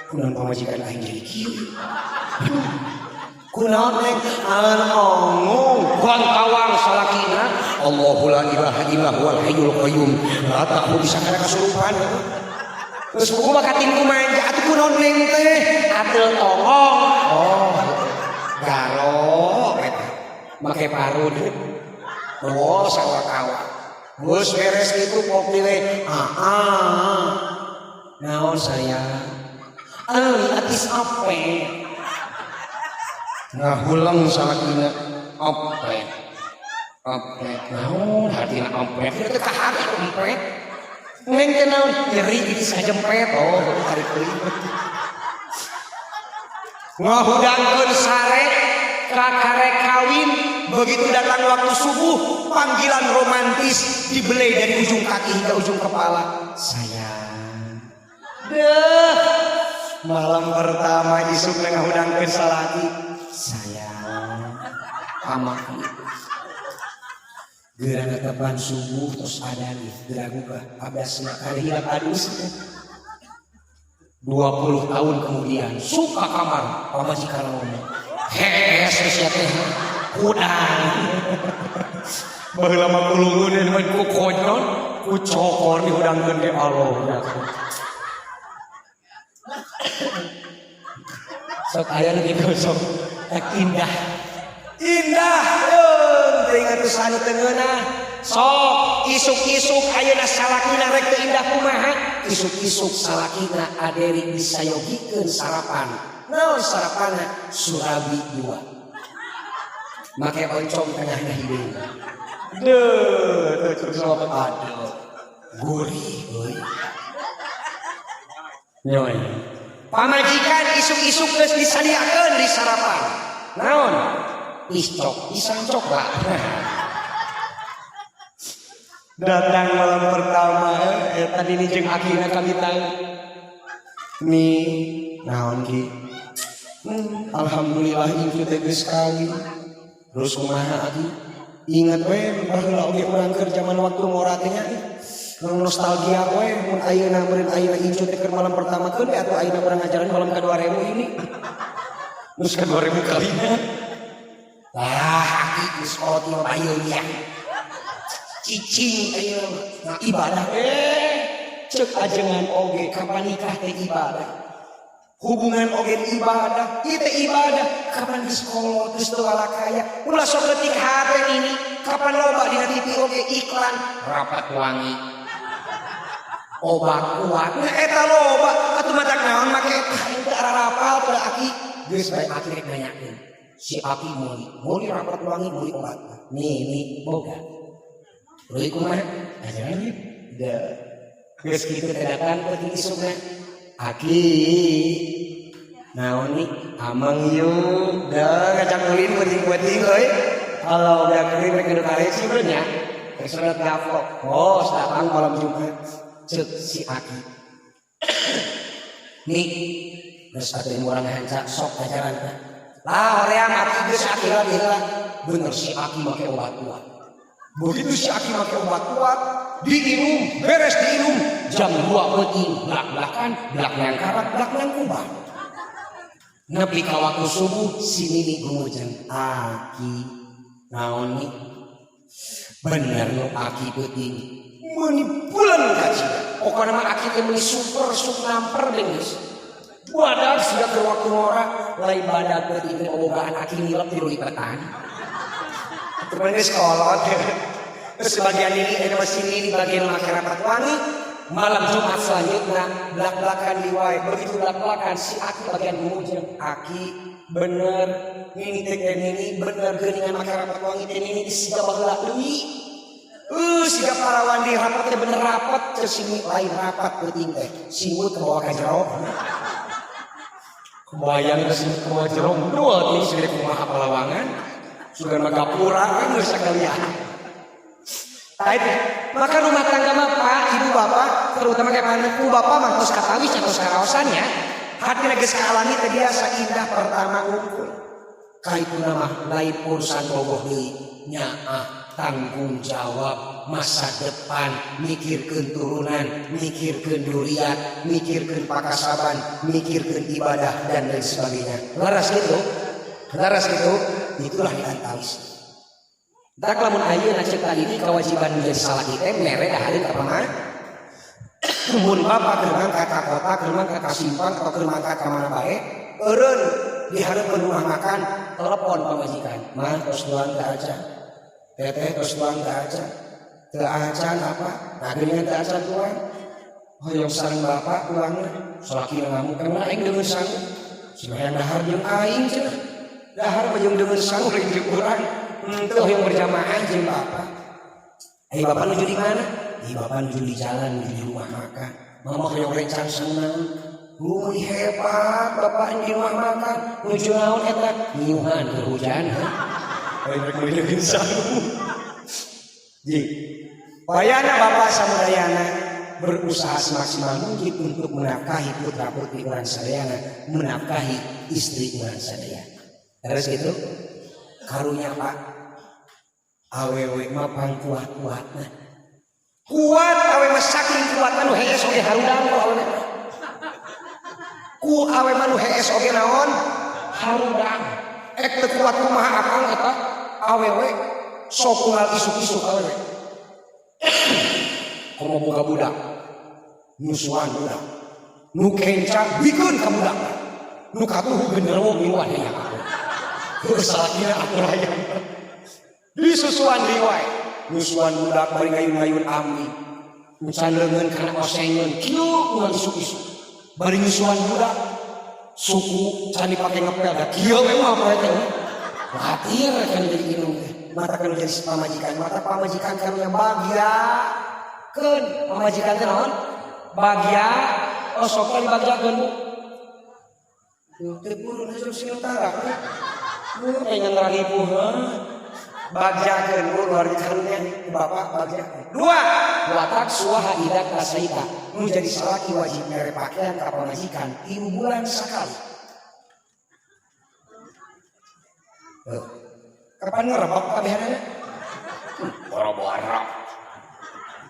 kunaon pamajikan aing jadi kieu? Kunaon neng? Angon-ongon. Gantawang salakina. Allahu la ilaha illa huwal hayyul qayyum. La ta'khudhu bisa kana kasurupan. Terus buku mah katin ku manja atuh, kunaon neng teh? Ateul tongong. Oh. Garo eta. Make parud. Oh, sawah-kawa. Geus beres itu pok dile. Ah, ah. Naon saya? Ah, atis ape? Ngahuleng salakina ape. Ape. Naon hartina ape? Itu ka hati empet. Neng teh naon? Nyeri itis kajempet. Oh, tarik deui. Ngahudangkeun sare kakare kawin, begitu datang waktu subuh panggilan romantis dibelai dari ujung kaki hingga ujung kepala. Sayang. Deh, malam pertama isuk ngahudangkeun salaki. Sayang. Pamaki. Geura netepan subuh terus ada nih, geura gugah abdasna kada hilap adus. 20 tahun kemudian suka kamar pamajikan ngomong hees sia teh hudang. Baheula mah kulungun mah ku konyol ku cokor dihudangkeun ge Allah. Sok aya nu kitu sok indah. Indah euy teuing atuh sanu teu ngeunah. Sok isuk-isuk ayeuna salakina rek teu indah kumaha? Isuk-isuk salakina aderi disayogikeun sarapan. Naon sarapanna? Surabi dua. Make oncom tengahna hideung. Deuh, teu cek aduh. Gurih euy. Nyoy. Pamajikan isuk-isuk geus disadiakeun di sarapan. Naon? Iscok, pisang coklat. Datang malam pertama, tadi ini jeung akina kami tahu. Nih, naon ki? Alhamdulillah incu teh geus kawin. Terus kumaha aki? Ingat we baheula oge urang keur zaman waktu ngora teh nya. Nostalgia we mun ayeuna meureun ayeuna incu teh keur malam pertama keun we atuh ayeuna urang ngajaran malam ka 2000 ini. Terus ka 2000 kalina. Lah aki geus kolot mah bayeun ya. Cicing ayeuna ibadah cek ajengan oge kapan nikah teh ibadah. Hubungan oge ibadah, ieu teh ibadah. Kapan geus kolot geus teu walakaya. Ulah sok leutik hate ini. Kapan loba dina TV oge iklan rapat wangi. Obat kuat. Nah eta loba atuh matak naon make eta aing teu ararapal teu aki. Geus bae aki rek nanyakeun. Si aki meuli rapat wangi meuli obat. Nih nih boga. Leuy kumaha? Ajaran da. Geus kitu teh datang peuting isukna. Aki naon nih amang yuk dah ngajak ulin penting-penting euy. Kalau udah kering rek nu kareci nya. Rek sunat gapok. Oh, datang malam Jumat. Cek si aki. Nih, geus atuh urang hanca sok ajaran teh. Lah hoream aki geus aki lagi heula. Bener si aki make obat kuat. Begitu si aki make obat kuat, diinum, beres diinum, jam 2 peuting blak-blakan, blak nang karak, blak nang kubah. Nepi ka waktu subuh si nini gumujeng, aki naon nih? Bener nu aki peuting meuni bulan kaji. Pokokna mah aki teh meuni super sup namper geus. Badag siga keur waktu ngora, lain badag peuting teh bobogaan aki ngilep tilu lipetan. Temen geus kolot. Terus bagian ini ada masih ini bagian make rapat wangi. Malam Jumat selanjutnya belak-belakan diwae. Begitu belak-belakan si aki bagian gumujeng. Aki bener nini teh nini bener geuningan make rapat wangi teh nini siga baheula deui. Siga parawan di rapat teh bener rapat ke sini lain rapat peuting teh. Simut kebawa ka jero. Kebayang ke simut kebawa jero dua teh siga kumaha palawangan. Sugan mah gapura kan geus sakalian. Maka rumah tangga mah Pak, Ibu Bapak, terutama kayak mana ibu Bapak mah tos katawis atau karaosannya, hati geus kaalami teh biasa indah pertama unggul. Kaituna mah lain urusan bogoh deui, nyaah tanggung jawab masa depan, mikirkeun turunan, mikirkeun duriat, mikirkeun pakasaban, mikirkeun ibadah dan lain sebagainya. Laras gitu. Laras gitu, itulah di antawis. Tak lamun ayeuna cek tadi ini kewajiban menjadi salaki teh mere dahareun ka pama. Mun bapak keur mangkat ka kota, keur mangkat ka simpang atau keur mangkat ka mana bae, eureun di hareupeun rumah makan, telepon pamajikan. Mah tos tuang teu acan. Teteh tos tuang teu acan. Teu acan apa? Nah geuningan teu acan tuang. Hoyong sareng bapak tuangna. Salaki ngamuk ka mana aing deungeun sangu. Si hayang dahar jeung aing cenah. Dahar mah jeung deungeun sangu lain jeung urang. Henteu hoyong berjamaah jeung bapak. Ai bapak nuju di mana? Ih bapak nuju di jalan nuju di rumah makan. Mama hoyong rencang sangu naon? Meuni hebat bapak di rumah makan. Nuju naon eta? Nyiuhan keur hujan. Lain rek meuli deungeun sangu. Ji. Wayana bapak samudayana berusaha semaksimal mungkin untuk menafkahi putra putri urang sadayana, menafkahi istri urang sadayana. Terus gitu, karunya Pak, awewe mah pangkuat-kuatna. Kuat awewe mah saking kuatna nu hees oge harudang ku awewe. Ku awe mah nu hees oge naon? Harudang. Ek teu kuat kumaha akang eta awewe sok unggal isuk-isuk awewe. Komo boga budak. Nyusuan budak. Nu kenca bikeun ka budak. Nu katuhu genderuwo ngiluan hayang aku. Heuh salakina akur hayang. Disusuan deui wae. Nyusuan budak bari ngayun-ngayun ambi. Encan leungeun kana osengeun kieu unggal isuk-isuk. Bari nyusuan budak suku can dipake ngepel da kieu we mah poe teh. Khawatir kan jadi indung teh. Mata kan jadi pamajikan, mata pamajikan kan yang bagja. Keun pamajikan teh naon? Bagja, oh sok dibagjakeun Bu. Teu purun hasil Singotara. Pengen ngaripuh heuh. Bagjakeun Bu luar karunya bapak bagjakeun. Dua, watak suaha ida kasaita. Nu jadi salaki wajib mere pakaian ka pamajikan 3 bulan sakali. Kapan ngerebok kabehanana? Boro-boro.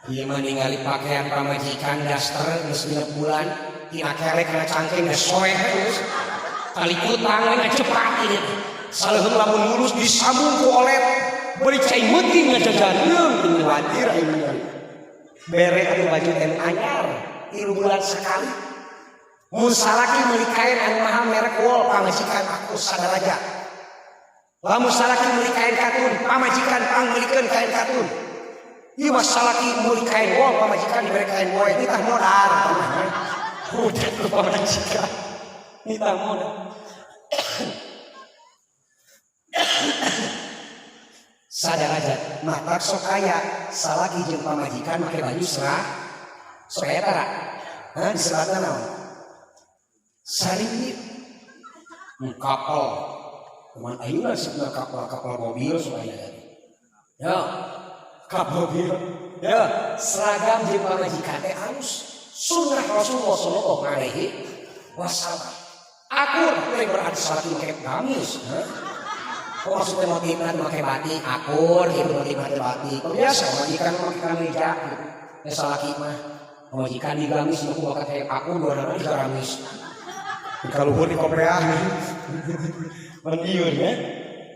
Ieu mah ningali pakaian pamajikan daster geus 6 bulan, tina kerek kana cangkeng geus soeh geus. Kalikutang we ngacepat ieu. Saleuheung lamun mulus disambung ku olet, bari cai meuting ngajajaneun teu watir aing ningali. Bere atuh baju teh anyar 3 bulan sekali. Mun salaki meuli kain anu mahal merek wol pamajikan aku sadaraja. Lamun salaki meuli kain katun, pamajikan pangmeulikeun kain katun. Ieu mah salaki meuli kain wol, pamajikan dibere kain woe, nitah modar. Udah ku pamajikan. Nitah modar. Sadaraja matak sok aya salaki jeung pamajikan make baju serah. Sok aya tara? Hah, disebatna naon? Saringgit. Kapal. Cuman ayeuna disebutna kapal-kapal mobil sok aya. Ya, kapal mobil. Ya, seragam jeung pamajikan teh alus. Sunnah Rasulullah sallallahu alaihi wasallam. Akur lain berarti salaki make gamis. Hah? Kok maksudnya motifna make batik? Akur gitu motifna teh batik. Kok biasa pamajikan make kameja gitu. Ya salaki mah pamajikan di gamis nu bakat hayang akur dua-duana di gamis. Di kaluhur di kopreah. Mandiun ya.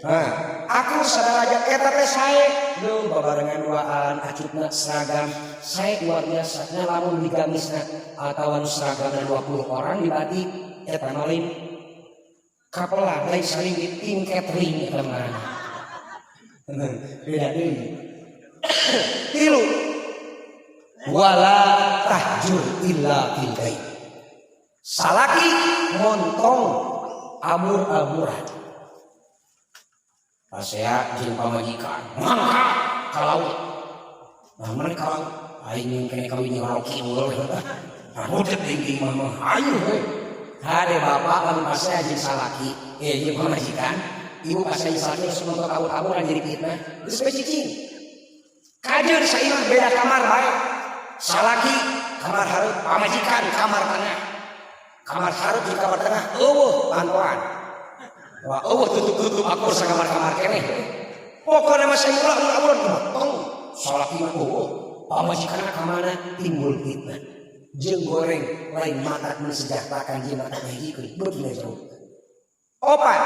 Nah, akur sadaraja eta teh sae. Leuh babarengan duaan acupna seragam sae luar biasa. Nya lamun di gamisna atawa nu seragamna 20 orang di batik eta mah lain kapelan lain saling di tim catering eta mah. Beda deui. Tilu wala tahjur illa fil bait. Salaki montong abur-aburan. Pasea jeung pamajikan mangka ka laut. Nah, mereka ka laut aing jeung kene kawin jeung Rocky ulur. Nah, budak deui mah mah ayo we. Hade bapak lamun pasea jeung salaki, jeung pamajikan, ibu pasea jeung salaki geus montong abur-aburan jadi fitnah. Geus we cicing. Kajeun saimah beda kamar bae. Salaki kamar hareup, pamajikan kamar tengah. Kamar hareup jeung kamar tengah eueuh pantoan. Wah, eueuh tutup-tutup akur sakamar-kamar keneh. Pokona mah saya ulah ulah ulah tong. Salaki mah eueuh, pamajikanna ka mana timbul fitnah. Jeung goreng lain mata mensejahterakan jeung mata ngahijikeun beuki jauh. Opat.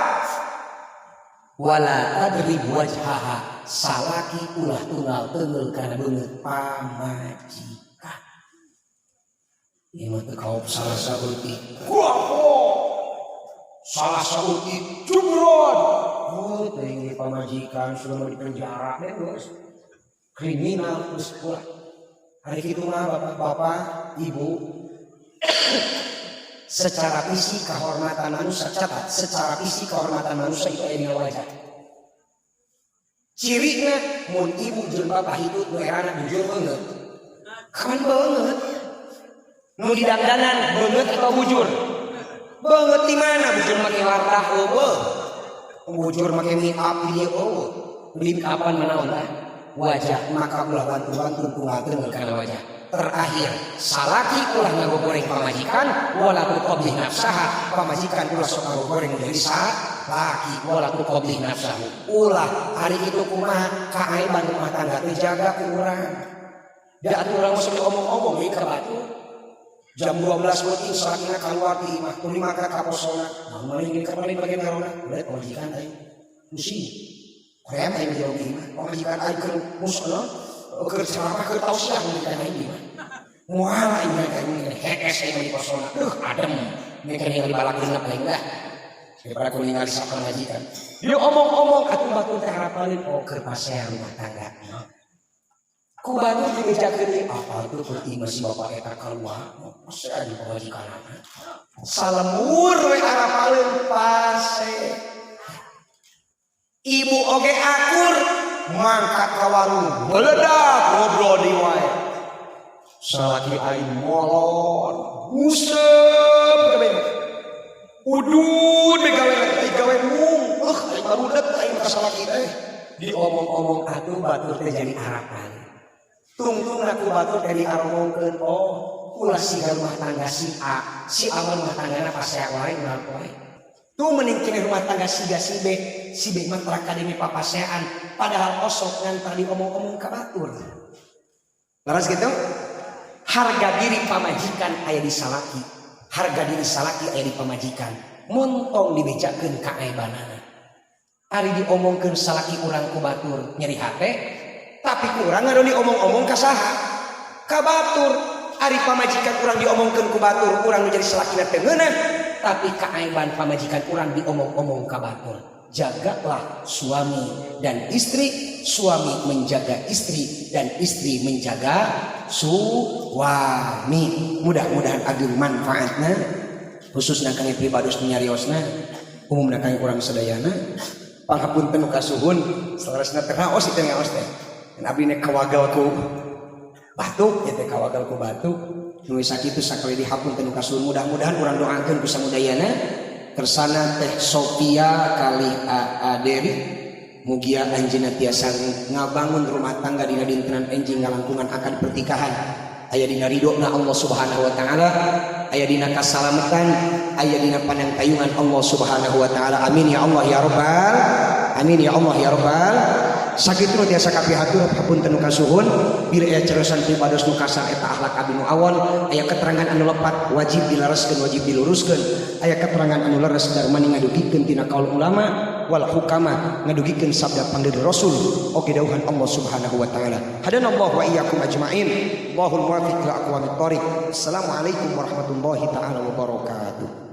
Wala tadrib wajhaha, salaki ulah tunggal teunggeul kana beungeut pamajikan. Ieu mah teu kaop salah saeutik. Salah saeutik jumron. Oh, teuing pamajikan sudah mau dipenjara deh geus. Kriminal geus ulah. Hari kitu mah bapak-bapak, ibu, secara fisik kehormatan manusia, catat, secara fisik kehormatan manusia itu aya dina wajah. Cirina mun ibu jeung bapak hitut nu erana bujur beungeut. Kapan beungeut? Nu didangdanan beungeut atau bujur? Beungeut di mana? Bujur make wardah eueuh. Bujur make make up di dieu eueuh. Di make upan manaon tah? Wajah, maka ulah wantu-wantu tunggal teunggeul kana wajah. Terakhir, salaki ulah ngagogoreng pamajikan, wala tuqabbih nafsaha, pamajikan ulah sok ngagogoreng jadi salaki, wala tuqabbih nafsahu. Ulah hari itu kumaha kaaiban rumah tangga teh jaga ku urang. Da atuh urang mah sok diomong-omong deui ka batur. Jam 12 peuting salakina keluar ti imah, tuluy mangkat ka posona. Nah, maling ka mana bagian ngarona? Udah pamajikan aing. Pusing. Korea aing jauh di imah. Pamajikan aing keur musala, keur ceramah, keur tausiah pamajikan aing di imah. Moal aing mereka ini hees aing di posona. Duh, adem. Mereka ningali balak genep aing dah. Daripada ku ningali sak pamajikan. Dia omong-omong atuh batur teh harapalin, oh, keur pasea rumah tangga. Ku batur dibejakeun deui, apa tuh peuting si bapak eta keluar. Pasea di pamajikanana. Salemur we arapaleun pase. Ibu oge akur mangkat ka warung, meledak ngobrol di wae. Salaki aing molor, nguseup gawe. Udud we gawe aing gawe mung. Aing barudet aing ka salaki teh. Diomong-omong atuh batur teh jadi harapan. Tungtungna ku batur teh diaromongkeun, oh, ulah siga rumah tangga si A. Si A mah rumah tanggana pasea wae ulah poe. Tuh mending kene rumah tangga siga si B. Si B mah tara kadenge papasean, padahal osok ngan tadi omong-omong ka batur. Leres gitu? Harga diri pamajikan aya di salaki, harga diri salaki aya di pamajikan. Montong dibejakeun kaaibanana. Ari diomongkeun salaki urang ku batur nyeri hate, tapi ku urang ngadon diomong-omong ka saha? Ka batur. Ari pamajikan urang diomongkeun ku batur, urang nu jadi salakina teu ngeunah, tapi kaaiban pamajikan urang diomong-omong ka batur. Jagalah suami dan istri, suami menjaga istri dan istri menjaga suami. Mudah-mudahan ageng manfaatna, khususna kangge pribados nyariosna, umumna kangge urang sadayana. Panghapunten nu kasuhun, saleresna teh raos ieu ngaos teh. Dan abdi nek kawagal ku batuk, ieu teh kawagal ku batuk. Nu sakitu sakali dihapunten nu kasuhun, mudah-mudahan urang doakeun ku samudayana. Kersana Teh Sofia kali Aderi, mugia anjeunna tiasa ngabangun rumah tangga dina dintenan enjing ngalangkungan akad pernikahan, aya dina ridona Allah Subhanahu wa taala, aya dina kasalamatan, aya dina panangtayungan Allah Subhanahu wa taala. Amin ya Allah ya rabbal, amin ya Allah ya rabbal. Sakitu nu tiasa kapihatur, hapunten nu kasuhun. Bila aya cariosan pribados nu kasar, eta akhlak abdi nu awon. Aya keterangan anu lepat, wajib dilereskeun, wajib diluruskeun. Aya keterangan anu leres, darmani ngadugikeun tina kaul ulama wal hukama, ngadugikeun sabda pangdeud Rasul oge dawuhan Allah Subhanahu wa taala. Hadanallahu wa iyyakum ajmain. Allahul muwaffiq ila aqwamit thoriq. Assalamualaikum warahmatullahi taala wabarakatuh.